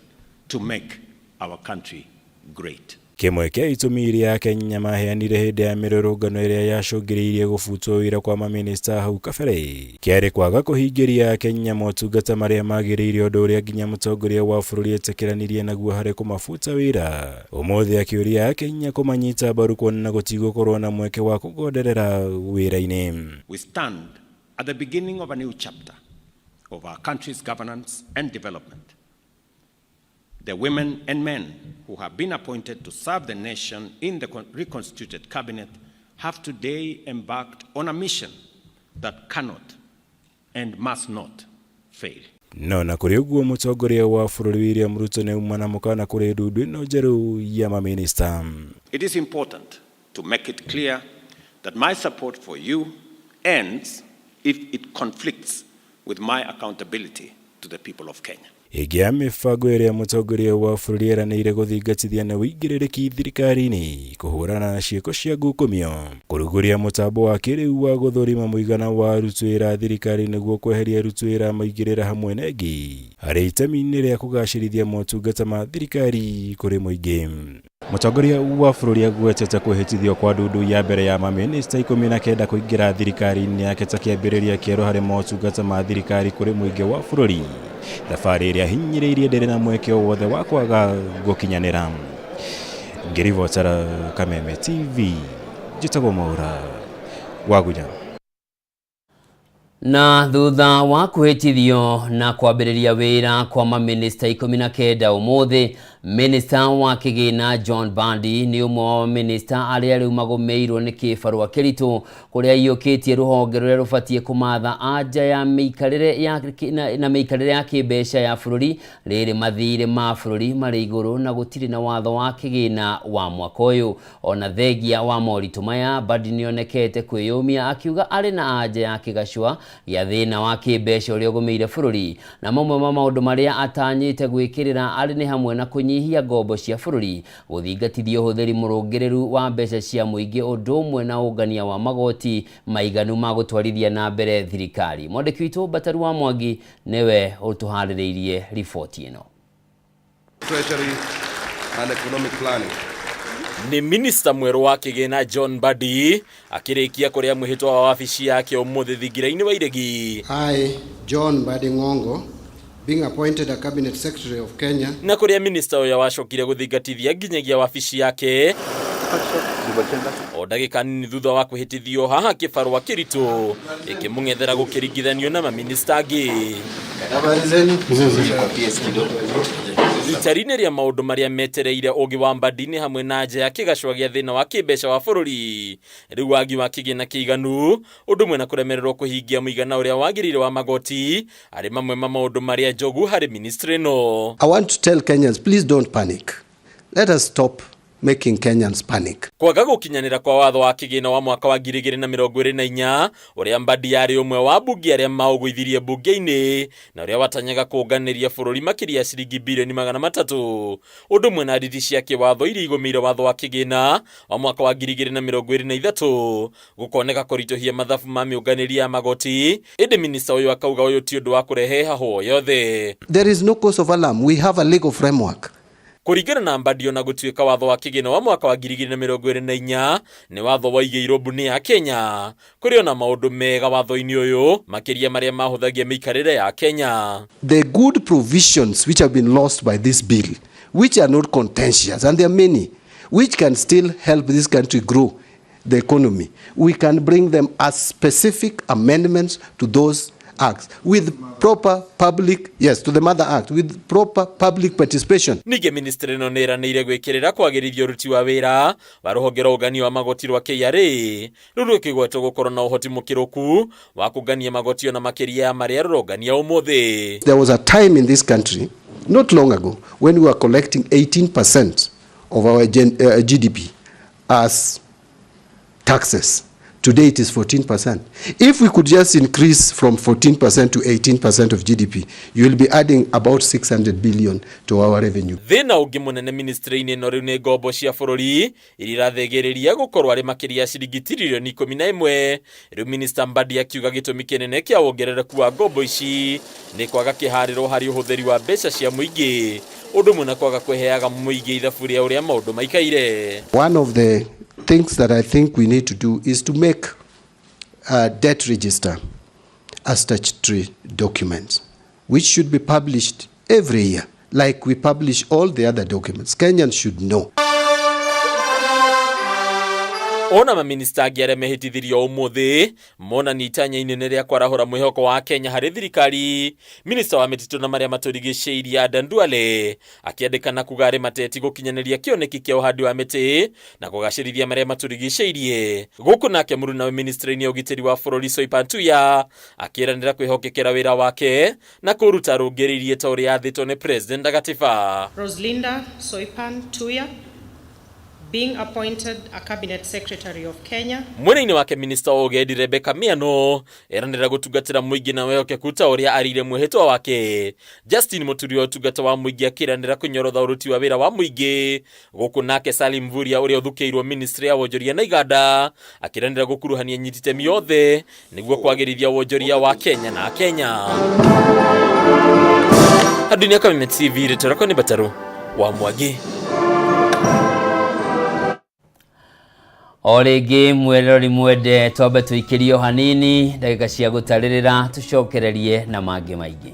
to make our country great. Kĩmwe kĩa itũmi iria Akenya maheanire hĩndĩ ya mĩrũrũngano ĩrĩa yacũngĩrĩirie gũbutwo wĩra kwa mamĩnĩsta hau kabere kĩarĩ kwaga kũhingĩria Akenya motungata marĩa magĩrĩire, ũndũ ũrĩa nginya mũtongoria wa bũrũri etĩkĩranirie naguo harĩ kũmabuta wĩra. Ũmũthĩ akĩũria Akenya kũmanyita mbaru kuona gũtigũkorwo na mweke wa kũgonderera wĩra-inĩ. We stand at the beginning of a new chapter of our country's governance and development. The women and men who have been appointed to serve the nation in the reconstituted cabinet have today embarked on a mission that cannot and must not fail. No na kũrĩ ũguo mũtongoria wa bũrũri William Ruto nĩ auma na mũkana kũrĩ ndundu ĩno njerũ ya mamĩnĩsta. It is important to make it clear that my support for you ends if it conflicts with my accountability to the people of Kenya. Ĩngĩ ya mĩbango ĩrĩa mũtongoria wa bũrũri eranĩire gũthingatithia nĩ ũigĩrĩrĩki thirikari-inĩ kũhũrana na ciĩko cia ngukumio, kũrugũria mũtambo wa kĩrĩu wa gũthũrima mũigana wa aruti wĩra a thirikari nĩguo kweheria aruti wĩra maigĩrĩra hamwe na ĩngĩ harĩ itemi-inĩ rĩa kũgacĩrithia motungata ma thirikari kũrĩ mũingĩ. Mũtongoria wa bũrũri agwetete kwĩhĩtithio kwa ndundu ya mbere ya mamĩnĩsta 19 kũingĩra thirikari-inĩ yake ta kĩambĩrĩria kĩerũ harĩ motungata ma thirikari kũrĩ mũingĩ wa bũrũri, thabarĩ ĩrĩa hinyĩrĩirie ndĩrĩ na mweke o wothe wa kwaga gũkinyanĩra. Ngĩribotera Kameme TV, njĩtagwo Mwaura Wagunya. Na thutha wa kwĩhĩtithio na kwambĩrĩria wĩra kwa mamĩnĩsta 19 ũmũthĩ, minista wa kĩgĩna John Mbadi nĩ ũmwe wa mamĩnĩsta arĩa rĩu magũmĩirwo nĩ kĩbarũa kĩritũ kũrĩa aiyũkĩtie rũhonge rũrĩa rũbatiĩ kũmatha anja ya mĩikarĩre ya na mĩikarĩre ya kĩmbeca ya bũrũri rĩrĩ mathirĩ ma bũrũri marĩ igũrũ na gũtirĩ na watho wa kĩgĩna wa mwaka ũyũ. Ona thengia wa moritũ maya, Mbadi nĩonekete kwĩyũmia akiuga arĩ na anja ya kĩgacũa gĩa thĩna wa kĩmbeca ũrĩa ũgũmĩire bũrũri, na mamwe ma maũndũ marĩa atanyĩte gwĩkĩrĩra arĩ nĩ hamwe na kũnyihia ngombo cia bũrũri, gũthingatithia ũhũthĩri mũrũngĩrĩru wa mbeca cia mũingĩ ũndũ ũmwe na ũngania wa magoti maiganu ma gũtwarithia na mbere thirikari. Mwandĩki witũ Bataru wa Mwangi nĩwe ũtũharĩrĩirie riboti ĩno. Treasury and Economic Planning. Nĩ minista mwerũ wa kĩgĩna John Mbadi akĩrĩkia kũrĩa mwĩhĩtwa wa wabici yake ũmũthĩ thingira-inĩ wa Iregi. I, John Mbadi Ng'ongo, being appointed a Cabinet Secretary of Kenya, na kũrĩa minista ũyũ wacokire gũthingatithia nginyagia wabici yake O ndagĩka nini thutha wa kwĩhĩtithio haha kĩbarũa kĩritũ ĩkĩmũng'ethera gũkĩringithanio na maminista angĩ. Itari-inĩ rĩa maũndũ marĩa metereire ũgĩ wa Mbadi nĩ hamwe na nja ya kĩgacwa gĩa thĩna wa kĩmbeca wa bũrũri, rĩu wagi wa kĩgĩna kĩiganu, ũndũ ũmwe na kũremererwo kũhingia mũigana ũrĩa wagĩrĩire wa magoti arĩ mamwe ma maũndũ marĩa njogu harĩ ministry ĩno. I want to tell Kenyans, please don't panic. Let us stop making Kenyans panic. Kwaga gũkinyanĩra kwa watho wa kĩgĩna wa mwaka wa 2024 ũrĩa Mbadi yarĩ ũmwe wa mbunge arĩa maũgũithirie mbunge-inĩ na ũrĩa watanyaga kũnganĩria bũrũri makĩria ya ciringi birioni 300, ũndũ ũmwe na nditi cia kĩwatho iria igũmĩire watho wa kĩgĩna wa mwaka wa 2023 gũkoneka kũritũhia mathabu ma mĩũnganĩrie ya magoti, ĩndĩ minista ũyũ akauga ũyũ ti ũndũ wa kũrehe hahũ o yothe. There is no cause of alarm. We have a legal framework. Kũringana na Mbadi, ona gũtuĩka watho wa kĩgĩna wa mwaka wa 2024 nĩ watho waigĩirwo mbunĩ ya Kenya, kũrĩ ona maũndũ mega watho-inĩ ũyũ makĩria marĩa mahũthagia mĩikarĩre ya Kenya. The good provisions which have been lost by this bill, which are not contentious, and there are many, which can still help this country grow the economy, we can bring them as specific amendments to those acts with proper public, yes, to the mother act, with proper public participation. Ningĩ ministry ĩno nĩ ĩranĩire gwĩkĩrĩra kwagĩrithia ũruti wa wĩra wa rũhonge rwa ũngania wa magoti rwa KRA, rũu rũkĩgwetwo gũkorwo na ũhoti mũkĩrũku wa kũngania magoti ona makĩria ya marĩa rũrongania ũmũthĩ. There was a time in this country, not long ago, when we were collecting 18% of our GDP as taxes. Today it is 14%. If we could just increase from 14% to 18% of GDP, you will be adding about 600 billion to our revenue. Thĩna ũngĩ mũnene ministry-inĩ ĩno rĩu nĩ ngombo cia bũrũri iria irathĩgĩrĩria gũkorwo arĩ makĩria ya ciringi tiririoni 11. Rĩu Minister Mbadi akiuga gĩtũmi kĩnene kĩa wongerereku wa ngombo ici nĩ kwaga kĩharĩro harĩ ũhũthĩri wa mbeca cia mũingĩ, ũndũ ũmwe na kwaga kũheaga mũingĩ ithabu rĩa ũrĩa maũndũ maikaire. One of the things that I think we need to do is to make a debt register a statutory document, which should be published every year, like we publish all the other documents. Kenyans should know. Ona maminista angĩ arĩa mehĩtithirio ũmũthĩ monania itanya inene rĩa kwarahũra mwĩhoko wa Kenya harĩ thirikari. Minista wa mĩtitũ na marĩa matũrigicĩirie Adan Duale akĩandĩkana kuga arĩ mateti gũkinyanĩria kĩoneki kĩa ũhandi wa mĩtĩ na kũgacĩrithia marĩa matũrigicĩirie. Gũkũ nake mũrunawe ministry-inĩ ya ũgitĩri wa bũrũri Soipan Tuya akĩranĩra kwĩhokekera wĩra wake na kũruta rũngĩrĩirie ta ũrĩa athĩtwo nĩ President Agatiba. Roslinda Soipan Tuya, being appointed a Cabinet Secretary of Kenya. Mwena-inĩ wake minista wa ũgendi Rebecca Miano eranĩra gũtungatĩra mũingĩ na wĩhokeku ta ũrĩa arĩire mwĩhĩtwa wake. Justin Mũturi wa ũtungata wa mũingĩ akĩranĩra kũnyorotha ũruti wa wĩra wa mũingĩ. Gũkũ nake Salim Mvurya ũrĩa ũthukĩirwo ministry ya wonjoria na iganda akĩranĩra gũkuruhania nyititemi yothe nĩguo kwagĩrithia wonjoria wa Kenya na Kenya. Handũ-inĩ ya Kameme TV, rĩtwa rĩakwa nĩ Batarũ wa Mwangi. O rĩngĩ mwerori mwende, twambe tũikĩrio hanini ndagĩka cia gũtarĩrĩra, tũcokererie na mangĩ maingĩ.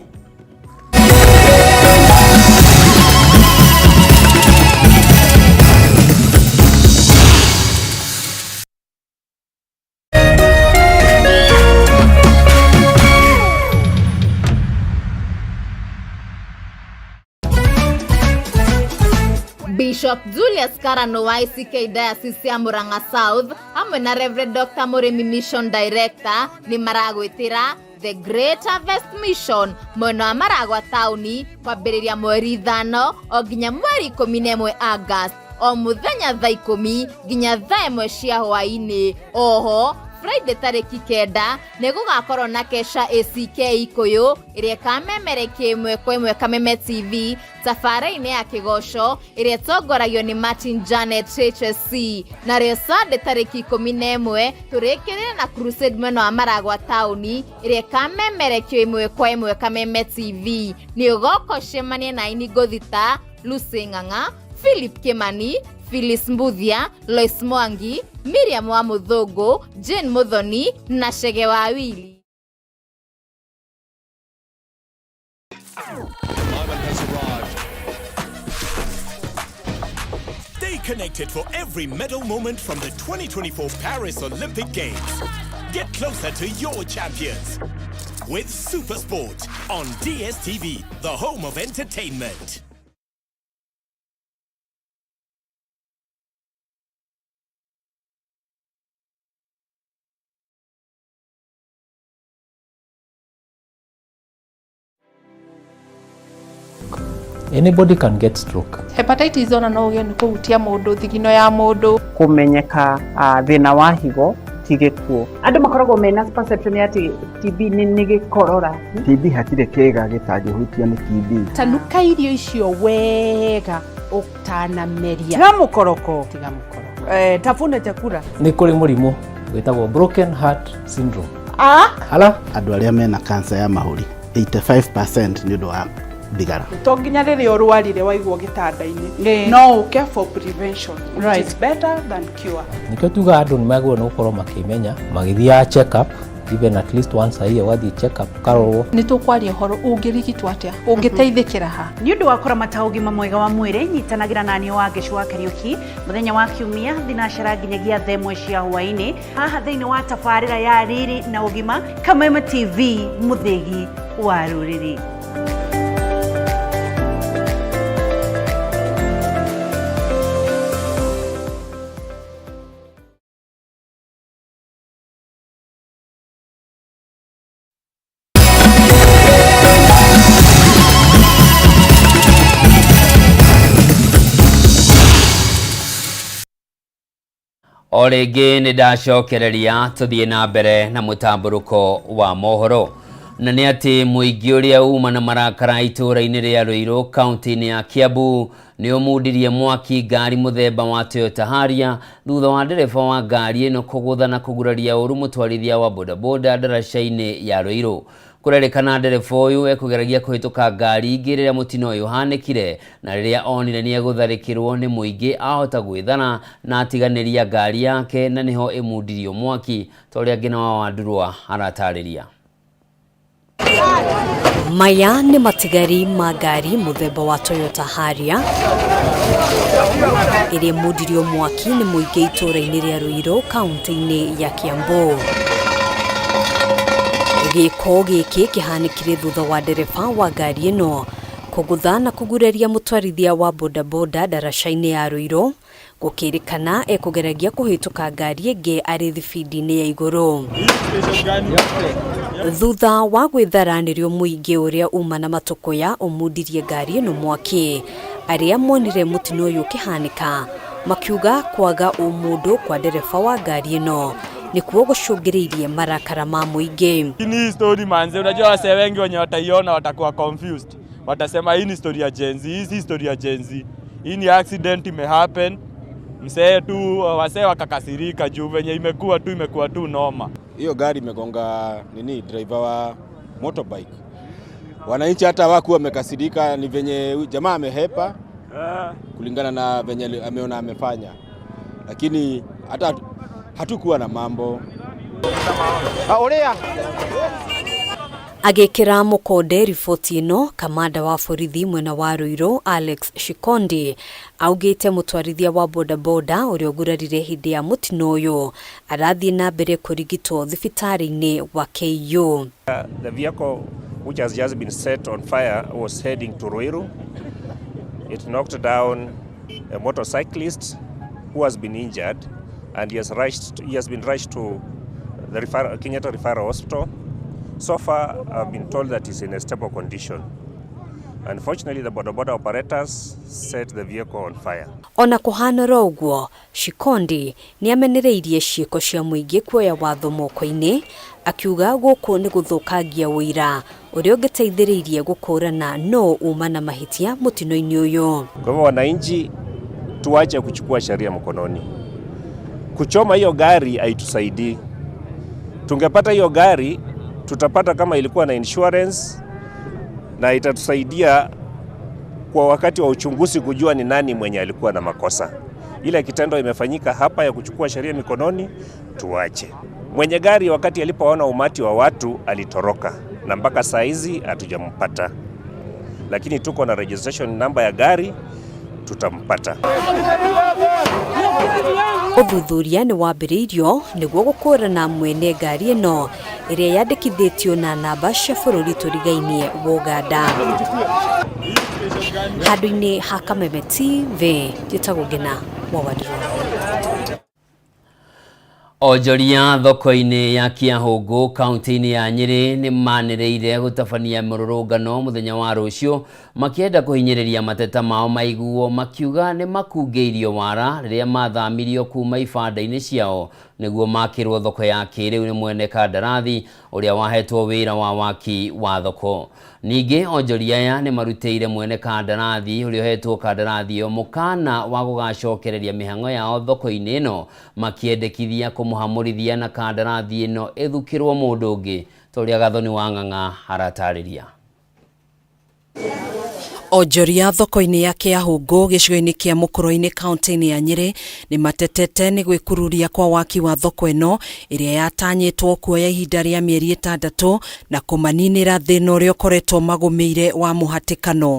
Bishop Julius Karano wa ICK Diocese ya Murang'a South hamwe na Reverend Dr. Mũrĩmi Mission Director nĩ maragwĩtĩra The Great Harvest Mission mwena wa Maragwa taũni kwambĩrĩria mweri 5 o nginya mweri 11 August, o mũthenya thaa 10 nginya thaa 1 cia hwaĩ-inĩ. Oho Friday tarĩki 9 nĩ gũgakorwo na kesha ACK Ikũyũ ĩrĩa ĩkamemerekia ĩmwe kwa ĩmwe Kameme TV tabarĩra-inĩ ya kĩgoco ĩrĩa ĩtongoragio nĩ Martin Janet HSC. Narĩo Sunday tarĩki 11 tũrĩkĩrĩre na crusade mwena wa Maragwa taũni ĩrĩa ĩkamemerekio ĩmwe kwa ĩmwe Kameme TV. Nĩ ũgoka ũcemanie na aini ngũthi ta Lucy Ng'ang'a, Philip Kimani, Phyllis Mbuthia, Lois Mwangi, Miriam wa Mũthũngũ, Jane Muthoni na Chege wa Willy. Day connected for every medal moment from the 2024 Paris Olympic Games. Get closer to your champions with Supersport on DSTV, the home of entertainment. Anybody can get stroke. Hepatitis ona no ũgĩe nĩ kũhutia mũndũ thigino ya mũndũ. Kũmenyeka thĩna wa higo ti gĩkuũ. Andũ makoragwo mena perception ya atĩ TB nĩ gĩkorora. TB hatirĩ kĩĩga gĩtangĩhutio nĩ TB. Tanuka irio icio wega ũtanameria. Tiga mũkoroko. Tiga mũkoroko. Tafuna chakula. Nĩ kũrĩ mũrimũ wĩtagwo broken heart syndrome. Ala. Andũ arĩa mena cancer ya mahũri 85% nĩ ũndũ wa thigara. To nginya rĩrĩa ũrwarire waigwo gĩtanda-inĩ, no ũke for prevention, which is better than cure. Nĩkĩo tugaga andũ nĩ magĩrĩirwo nĩ gũkorwo makĩmenya magĩthiaga check up even at least once a year, ũgathiĩ check up ũkarorwo. Nĩ tũkwaria ũhoro ũngĩrigitwo atĩa, ũngĩteithĩkĩra ha. Nĩ ũndũ wa kũramata ũgima mwega wa mwĩrĩ, nyitanagĩra naniĩ wa Ngĩcu wa Kariũki mũthenya wa Kiumia thinacara nginyagia thaa ĩmwe cia hwaĩ-inĩ haha thĩinĩ wa tabarĩra ya Riri na Ũgima, Kameme TV, mũthĩgi wa rũrĩrĩ. O rĩngĩ nĩ ndacokereria tũthiĩ na mbere na mũtambũrũko wa mohoro, na nĩ atĩ mũingĩ ũrĩa uma na marakara itũũra-inĩ rĩa Ruiru kaunti-inĩ ya Kiambu nĩ ũmundirie mwaki ngari mũthemba wa Toyota Harrier thutha wa ndereba wa ngari ĩno kũgũtha na kũguraria ũru mũtwarithia wa bodaboda ndaraca-inĩ ya Ruiru. Kũrerĩkana ndereba ũyũ ekũgeragia kũhĩtũka ngari ingĩ rĩrĩa mũtino ũyũ ũhanĩkire, na rĩrĩa onire nĩ egũtharĩkĩrwo nĩ mũingĩ ahota gwĩthara na atiganĩria ngari yake, na nĩho ĩmundirio mwaki ta ũrĩa Ngina wa Wandurwa aratarĩria. Maya nĩ matigari ma ngari mũthemba wa Toyota Harrier ĩrĩa ĩmundirio mwaki nĩ mũingĩ itũũra-inĩ rĩa Ruiru kaunti-inĩ ya Kiambu. Gĩko gĩkĩ kĩhanĩkire thutha wa ndereba wa ngari ĩno kũgũtha na kũguraria mũtwarithia wa bodaboda ndaraca-inĩ ya Ruiru, gũkĩrĩkana ekũgeragia kũhĩtũka ngari ĩngĩ arĩ thibindi-inĩ ya igũrũ. Thutha wa gwĩthara nĩrĩo mũingĩ ũrĩa uma na matũkũya ũmundirie ngari ĩno mwaki. Arĩa monire mũtino ũyũ ũkĩhanĩka makiuga kwaga ũmũndũ kwa ndereba wa ngari ĩno nĩkuo gũcũngĩrĩirie marakara ma mũingĩ. Hii story manze, unajua wasee wengi wenye wataiona watakuwa confused. Watasema hii ni story ya Gen Z, hii si story ya Gen Z. Hii ni accident imehappen. Msee tu wasee wakakasirika juu venye imekuwa tu noma. Hiyo gari imegonga nini driver wa motorbike. Wananchi hata hawakuwa wamekasirika, ni venye jamaa amehepa kulingana na venye ameona amefanya. Lakini hata hatukuwa na mambo. Agĩkĩra mũkonde riboti ĩno, kamanda wa borithi mwena wa Ruiru Alex Shikondi augĩte mũtwarithia wa bodaboda ũrĩa ũgurarire hĩndĩ ya mũtino ũyũ arathiĩ na mbere kũrigitwo thibitarĩ-inĩ wa KU. The vehicle which has just been set on fire was heading to Ruiru. It knocked down a motorcyclist who has been injured and he has been rushed to the Kenyatta Referral Hospital. So far, I've been told that he's in a stable condition. Unfortunately, the boda boda operators set the vehicle on fire. Ona kuhana ũguo, Shikondi nĩ amenereirie ciĩko cia mũingĩ kuoya watho moko-inĩ, akiuga gũkũ nĩ gũthũkangia ũira ũrĩa ũngĩteithĩrĩirie gũkũrana no uma na mahĩtia mũtino-inĩ ũyũ. Kwa hivyo wananchi, tuache kuchukua sheria mkononi. Kuchoma hiyo gari haitusaidii. Tungepata hiyo gari, tutapata kama ilikuwa na insurance na itatusaidia kwa wakati wa uchunguzi kujua ni nani mwenye alikuwa na makosa. Ile kitendo imefanyika hapa ya kuchukua sheria mikononi, tuache. Mwenye gari wakati alipoona umati wa watu alitoroka na mpaka saa hizi hatujampata. Lakini tuko na registration number ya gari, tutampata. Ũthuthuria nĩ wambĩrĩirio nĩguo gũkũrana mwene ngari ĩno ĩrĩa yandĩkithĩtio na namba cia bũrũri tũrigainie wa Uganda. Handũ-inĩ ha Kameme TV, njĩtagwo Ngina wa Wandirũ. Onjoria thoko-inĩ ya Kiahũngũ kaunti-inĩ ya Nyĩrĩ nĩ manĩrĩire gũtabania mũrũrũngano mũthenya wa rũciũ makĩenda kũhinyĩrĩria mateta mao maiguo, makiuga nĩ makungĩirio wara rĩrĩa mathamirio kuma ibanda-inĩ ciao nĩguo makĩrwo thoko ya kĩrĩu nĩ mwene kandarathi ũrĩa wahetwo wĩra wa waki wa thoko. Ningĩ onjoria aya nĩ marutĩire mwene kandarathi ũrĩa ũhetwo kandarathi ĩyo mũkana wa gũgacokereria mĩhang'o yao thoko-inĩ ĩno, makĩendekithia kũmũhamũrithia na kandarathi ĩno ĩthukĩrwo mũndũ ũngĩ ta ũrĩa Gathoni wa Ng'ang'a aratarĩria. Onjoria thoko-inĩ ya Kĩahũngũ gĩcigo-inĩ kĩa Mũkũrũ-inĩ kaunti-inĩ ya Nyĩrĩ nĩ matetete nĩ gwĩkururia kwa waki wa thoko ĩno ĩrĩa yatanyĩtwo kuoya ihinda rĩa mĩeri 6 na kũmaninĩra thĩna ũrĩa ũkoretwo magũmĩire wa mũhatĩkano.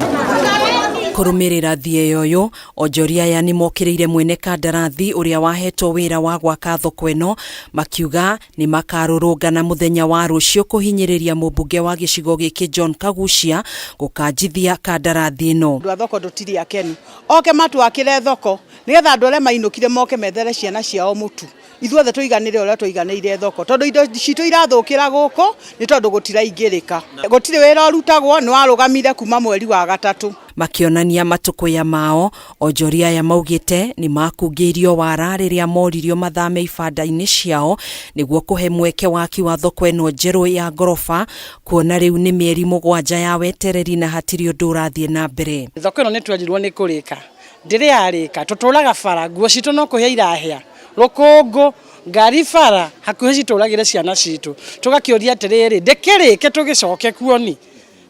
Kũrũmĩrĩra thieya ũyũ, onjoria aya nĩ mokĩrĩire mwene kandarathi ũrĩa wahetwo wĩra wa gwaka thoko ĩno, makiuga nĩ makarũrũngana mũthenya wa rũciũ kũhinyĩrĩria mũmbunge wa gĩcigo gĩkĩ John Kagucia gũkanjithia kandarathi ĩno. Andũ a thoko tũtirĩ akenu, oke matwakĩre thoko nĩgetha andũ arĩa mainũkire moke methere ciana ciao mũtu, ithuothe tũiganĩre ũrĩa tũiganĩire thoko, tondũ indo citũ irathũkĩra gũkũ nĩ tondũ gũtiraingĩrĩka, gũtirĩ wĩra ũrutagwo, nĩ warũgamire kuma mweri wa 3. Makĩonania matũkũya mao, onjoria aya maugĩte nĩ makungĩirio wara rĩrĩa moririo mathame ibanda-inĩ ciao nĩguo kũhe mweke waki wa thoko ĩno njerũ ya ngoroba, kuona rĩu nĩ mĩeri 7 ya wetereri na hatirĩ ũndũ ũrathiĩ na mbere. Thoko ĩno nĩ twerirwo nĩ kũrĩka, ndĩrĩ yarĩka, tũtũraga bara, nguo citũ no kũhĩa irahĩa, rũkũngũ, ngari bara, hakuhĩ citũragĩre ciana citũ. Tũgakĩũria atĩrĩrĩ, ndĩkĩrĩke tũgĩcoke kuoni?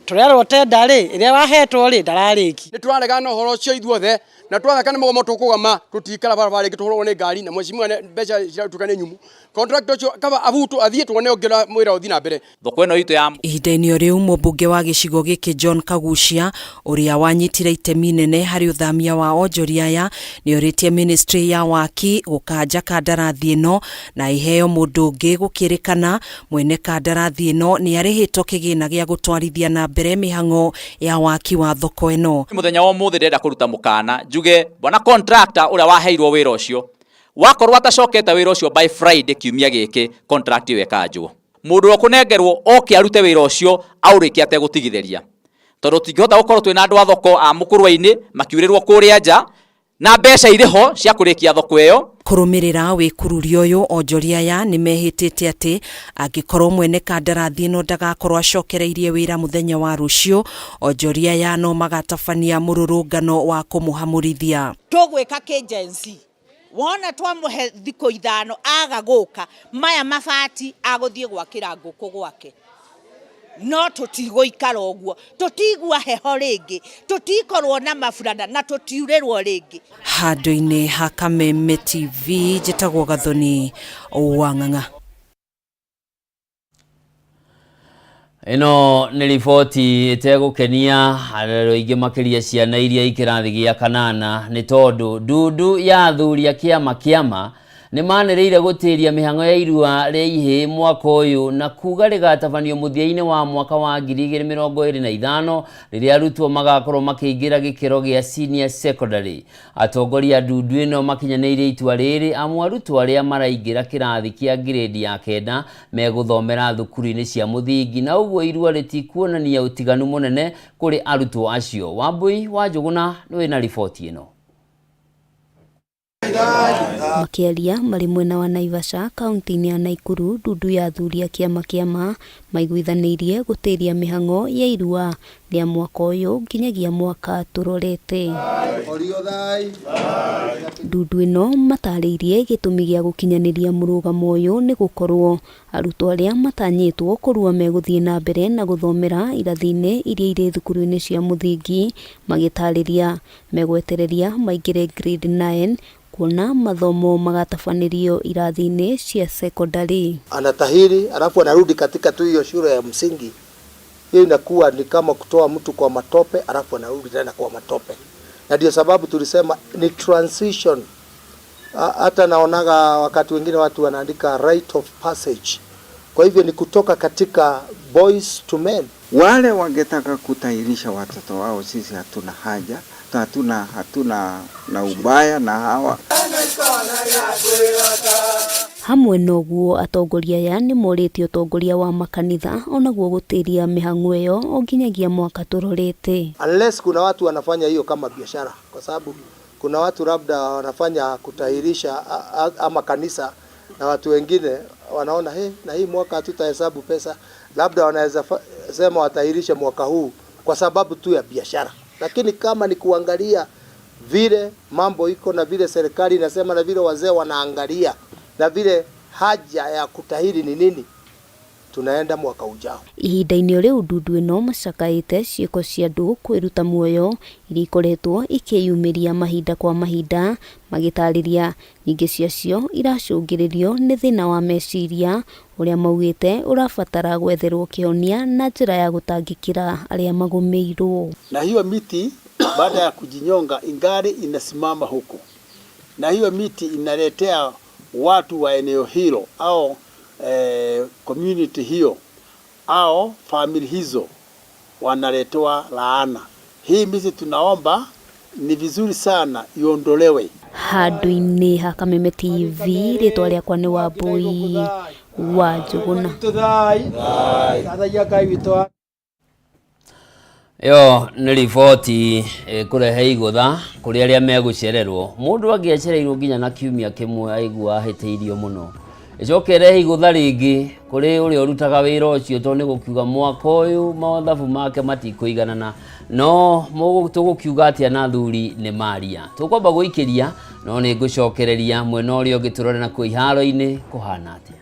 Tũrerwo tenda rĩ, ĩrĩa wahetwo rĩ, ndararĩki. Nĩ tũraregana na ũhoro ũcio ithuothe, na twathaka nĩ mũgomo tũkũgama, tũtikara barabara rĩngĩ tũhũrwo nĩ ngari, na mheshimiwa mbeca ciratuĩka nĩ nyumu. Contract ũcio kaba abutwo athiĩ tuone ũngĩ mwĩra ũthiĩ na mbere. Thoko ĩno itũ ya Ihinda-inĩ o rĩu mũmbunge wa gĩcigo gĩkĩ John Kagucia ũrĩa wanyitire itemi nene harĩ ũthamia wa onjoria aya nĩ orĩtie ministry ya waki gũkanja kandarathi ĩno na ĩheo mũndũ ũngĩ, gũkĩrĩkana mwene kandarathi ĩno nĩ arĩhĩtwo kĩgĩna gĩa gũtwarithia na mbere mĩhang'o ya waki wa thoko ĩno. Mũthenya wa ũmũthĩ ndĩrenda kũruta mũkana njuge bwana contractor ũrĩa waheirwo wĩra ũcio wakorwo atacokete wĩra ũcio by Friday kiumia gĩkĩ, contract ĩyo ĩkanjwo. Mũndũ ũrĩa ũkũnengerwo oke arute wĩra ũcio aũrĩkie ategũtigithĩria, tondũ tũtingĩhota gũkorwo twĩna andũ a thoko a Mũkũrwe-inĩ makiurĩrwo kũrĩa nja na mbeca irĩ ho cia kũrĩkia thoko ĩyo. Kũrũmĩrĩra wĩkururia ũyũ, onjoria aya nĩ mehĩtĩte atĩ angĩkorwo mwene kandarathi ĩno ndagakorwo acokereirie wĩra mũthenya wa rũciũ, onjoria aya no magatabania mũrũrũngano wa kũmũhamũrithia. Tũgwĩka kĩ Gen Z? Wona twamũhe thikũ 5 aga gũka, maya mabati agũthiĩ gwakĩra ngũkũ gwake. No tũtigũikara ũguo, tũtigua heho rĩngĩ, tũtikorwo na maburana na tũtiurĩrwo rĩngĩ. Handũ-inĩ ha Kameme TV, njĩtagwo Gathoni wa Ng'ang'a. Ĩno nĩ riboti ĩtegũkenia andũ aingĩ makĩria ciana iria i kĩrathi gĩa 8, nĩ tondũ ndundu ya athuri a kĩama kĩama nĩ manĩrĩire gũtĩria mĩhang'o ya irua rĩa ihĩĩ mwaka ũyũ na kuga rĩgatabanio mũthia-inĩ wa mwaka wa 2025 rĩrĩa arutwo magakorwo makĩingĩra gĩkĩro gĩa senior secondary. Atongoria a ndundu ĩno makinyanĩirie itua rĩrĩ amu arutwo arĩa maraingĩra kĩrathi kĩa grade ya 9 megũthomera thukuru-inĩ cia mũthingi, na ũguo irua rĩtikuonania ũtiganu mũnene kũrĩ arutwo acio. Wambui wa Njũgũna nĩ wĩna riboti ĩno. Makĩaria marĩ mwena wa Naivasha kaunti-inĩ ya Naikuru, ndundu ya athuri a kĩama kĩama maiguithanĩirie gũtĩria mĩhang'o ya irua rĩa mwaka ũyũ nginyagia mwaka tũrorete. Ndundu ĩno matarĩirie gĩtũmi gĩa gũkinyanĩria mũrũgamo ũyũ nĩ gũkorwo arutwo arĩa matanyĩtwo kũrua megũthiĩ na mbere na gũthomera irathi-inĩ iria irĩ thukuru-inĩ cia mũthingi, magĩtarĩria megwetereria maingĩre grade 9 kuona mathomo magatabanĩrio irathi-inĩ cia sekondari. Anatahiri alafu anarudi katika tu hiyo shule ya msingi, hiyo inakuwa ni kama kutoa mtu kwa matope alafu anarudi tena kwa matope, na ndio sababu tulisema ni transition Hata naonaga wakati wengine watu wanaandika rite of passage. Kwa hivyo ni kutoka katika boys to men. Wale wangetaka kutahirisha watoto wao, sisi hatuna haja, hatuna na ubaya na hawa. Hamwe noguo atongoria aya nĩ morĩtie ũtongoria wa makanitha onaguo gũtĩria mĩhang'o ĩyo o nginyagia mwaka tũrorete. Unless kuna watu wanafanya hiyo kama biashara, kwa sababu kuna watu labda wanafanya kutahirisha ama kanisa na watu wengine wanaona hey, na hii mwaka hatutahesabu pesa, labda wanaweza sema watahirisha mwaka huu kwa sababu tu ya biashara. Lakini kama ni kuangalia vile mambo iko na vile serikali inasema na vile wazee wanaangalia na vile haja ya kutahiri ni nini, tunaenda mwaka ujao. Ihinda-inĩ rĩu ndundu ĩno macakaĩte ciĩko cia andũ kwĩruta muoyo iria ikoretwo ikĩyumĩria mahinda kwa mahinda, magĩtarĩria nyingĩ ciacio iracũngĩrĩrio nĩ thĩna wa meciria ũrĩa maugĩte ũrabatara gwetherwo kĩhonia na njĩra ya gũtangĩkĩra arĩa magũmĩirwo. Na hiyo miti baada ya kujinyonga ingali inasimama huku, na hiyo miti inaletea watu wa eneo hilo au community hiyo au family hizo wanaletewa laana. Hii miti tunaomba ni vizuri sana iondolewe. Handũ-inĩ ha Kameme TV, rĩtwa rĩakwa nĩ Wambui wa Njũgũna. Ĩyo nĩ riboti ĩkũrehe igũtha kũrĩ arĩa megũcererwo. Mũndũ angĩacereirwo nginya na kiumia kĩmwe aigua ahĩtĩirio mũno. Ĩcoke ĩrehe igũtha rĩngĩ kũrĩ ũrĩa ũrutaga wĩra ũcio, tondũ nĩ gũkiuga mwaka ũyũ mathabu make matikũiganana. No tũgũkiuga atĩa na athuri nĩ maria. Tũkwamba gũikĩria no nĩ ngũcokereria mwena ũrĩa ũngĩ tũrore nakuo iharo-inĩ kũhana atĩa.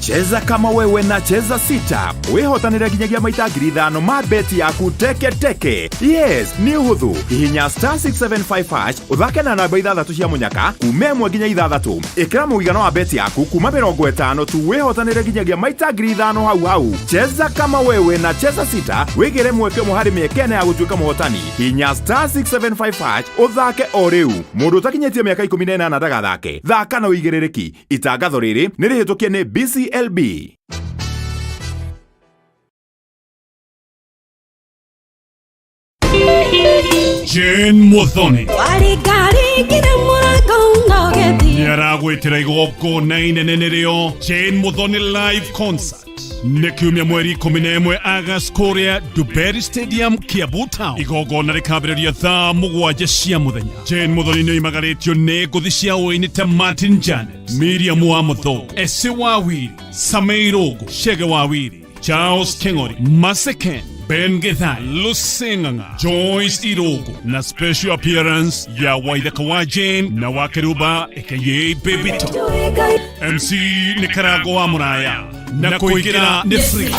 Cheza kama wewe na Cheza Sita wihotanire nginyagia maita 5,000 ma beti yaku teke teke. Yes, ni uhuthu. Hihinya star 675 hash uthake na namba 6 cia munyaka kuma 1 nginya 6. Ikira muigana wa beti yaku kuma 50 tu wihotanire nginyagia maita 5,000 hau hau. Cheza kama wewe na Cheza Sita wigire mweke ũmwe harĩ mĩeke ĩna ya gũtuĩka mũhotani. Hihinya star 675 hash uthake o rĩu. Mũndũ ũtakinyĩtie mĩaka 18 ndagathake. Thaka na ũigĩrĩrĩki. Itangatho rĩrĩ nĩ rĩhĩtũkie nĩ BCLB. Jane Muthoni nĩaragwĩtĩra igongona inene nĩrĩo Jane Muthoni live concert nĩ kiumia mweri 11 August kũrĩa Dubery Stadium, Kiambu Town. Igongona rĩkambĩrĩria thaa 7 cia mũthenya. Jane Muthoni nĩoimagarĩtio nĩ ngũthi cia ũini ta Martin Janet, Miriam wa Mũthũngũ, Ese Wawiri, Samei Rũngũ, Chege Wawiri, Charles Keng'ori, Maseken, Ben Githai, Lucy Ng'ang'a, Joyce Irogo na special appearance ya Waithaka wa Jane na wa Keruba aka Baby Top. MC nĩ Karango wa Mũraya na kũingĩra nĩ free.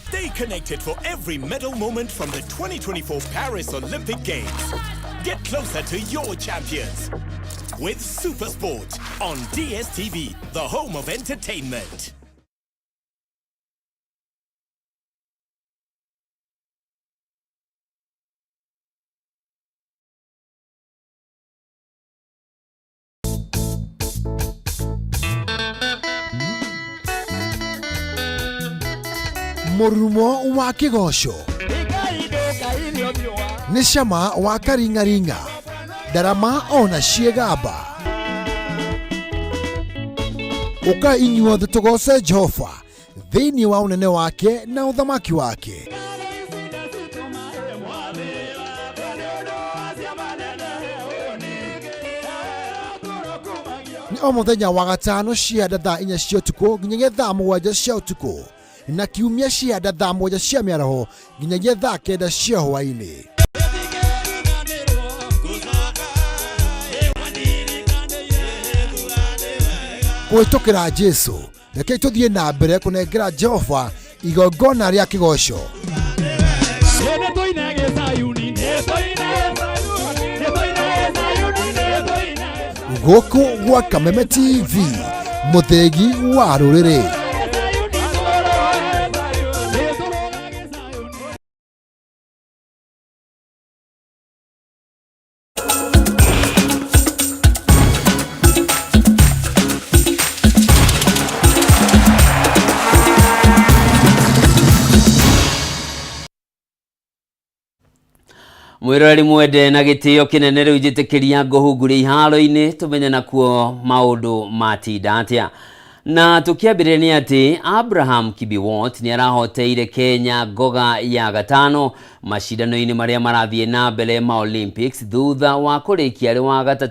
Stay connected for every medal moment from the 2024 Paris Olympic Games. Get closer to your champions with SuperSport on DSTV, the home of entertainment. Mũrurumo wa kĩgoco nĩ cama wa karing'aring'a ndarama ona ciĩgamba. Ũka inyuothe tũgoce Jehova thĩinĩ wa ũnene wake na ũthamaki wake. Nĩ o mũthenya wa gatano cia thaa 4 cia ũtukũ nginyagia thaa 7 cia ũtukũ na kiumia cia thaa 7 cia mĩaraho nginyagia thaa 9 cia hwaĩ-inĩ. Kũhĩtũkĩra Jesu, rekei tũthiĩ na mbere kũnengera Jehova igongona rĩa kĩgoco. Gũkũ gwa Kameme TV, mũthĩgi wa rũrĩrĩ. Mwiroreri mwende na gĩtĩo kĩnene, rĩu njĩtĩkĩria ngũhunguria iharo-inĩ tũmenye nakuo maũndũ matinda atĩa. Na tũkĩambĩrĩria nĩ atĩ Abraham Kibiwot nĩ arahoteire Kenya ngoga ya gatano macindano-inĩ marĩa marathiĩ na mbere ma Olympics thutha wa kũrĩkia arĩ wa gatatũ.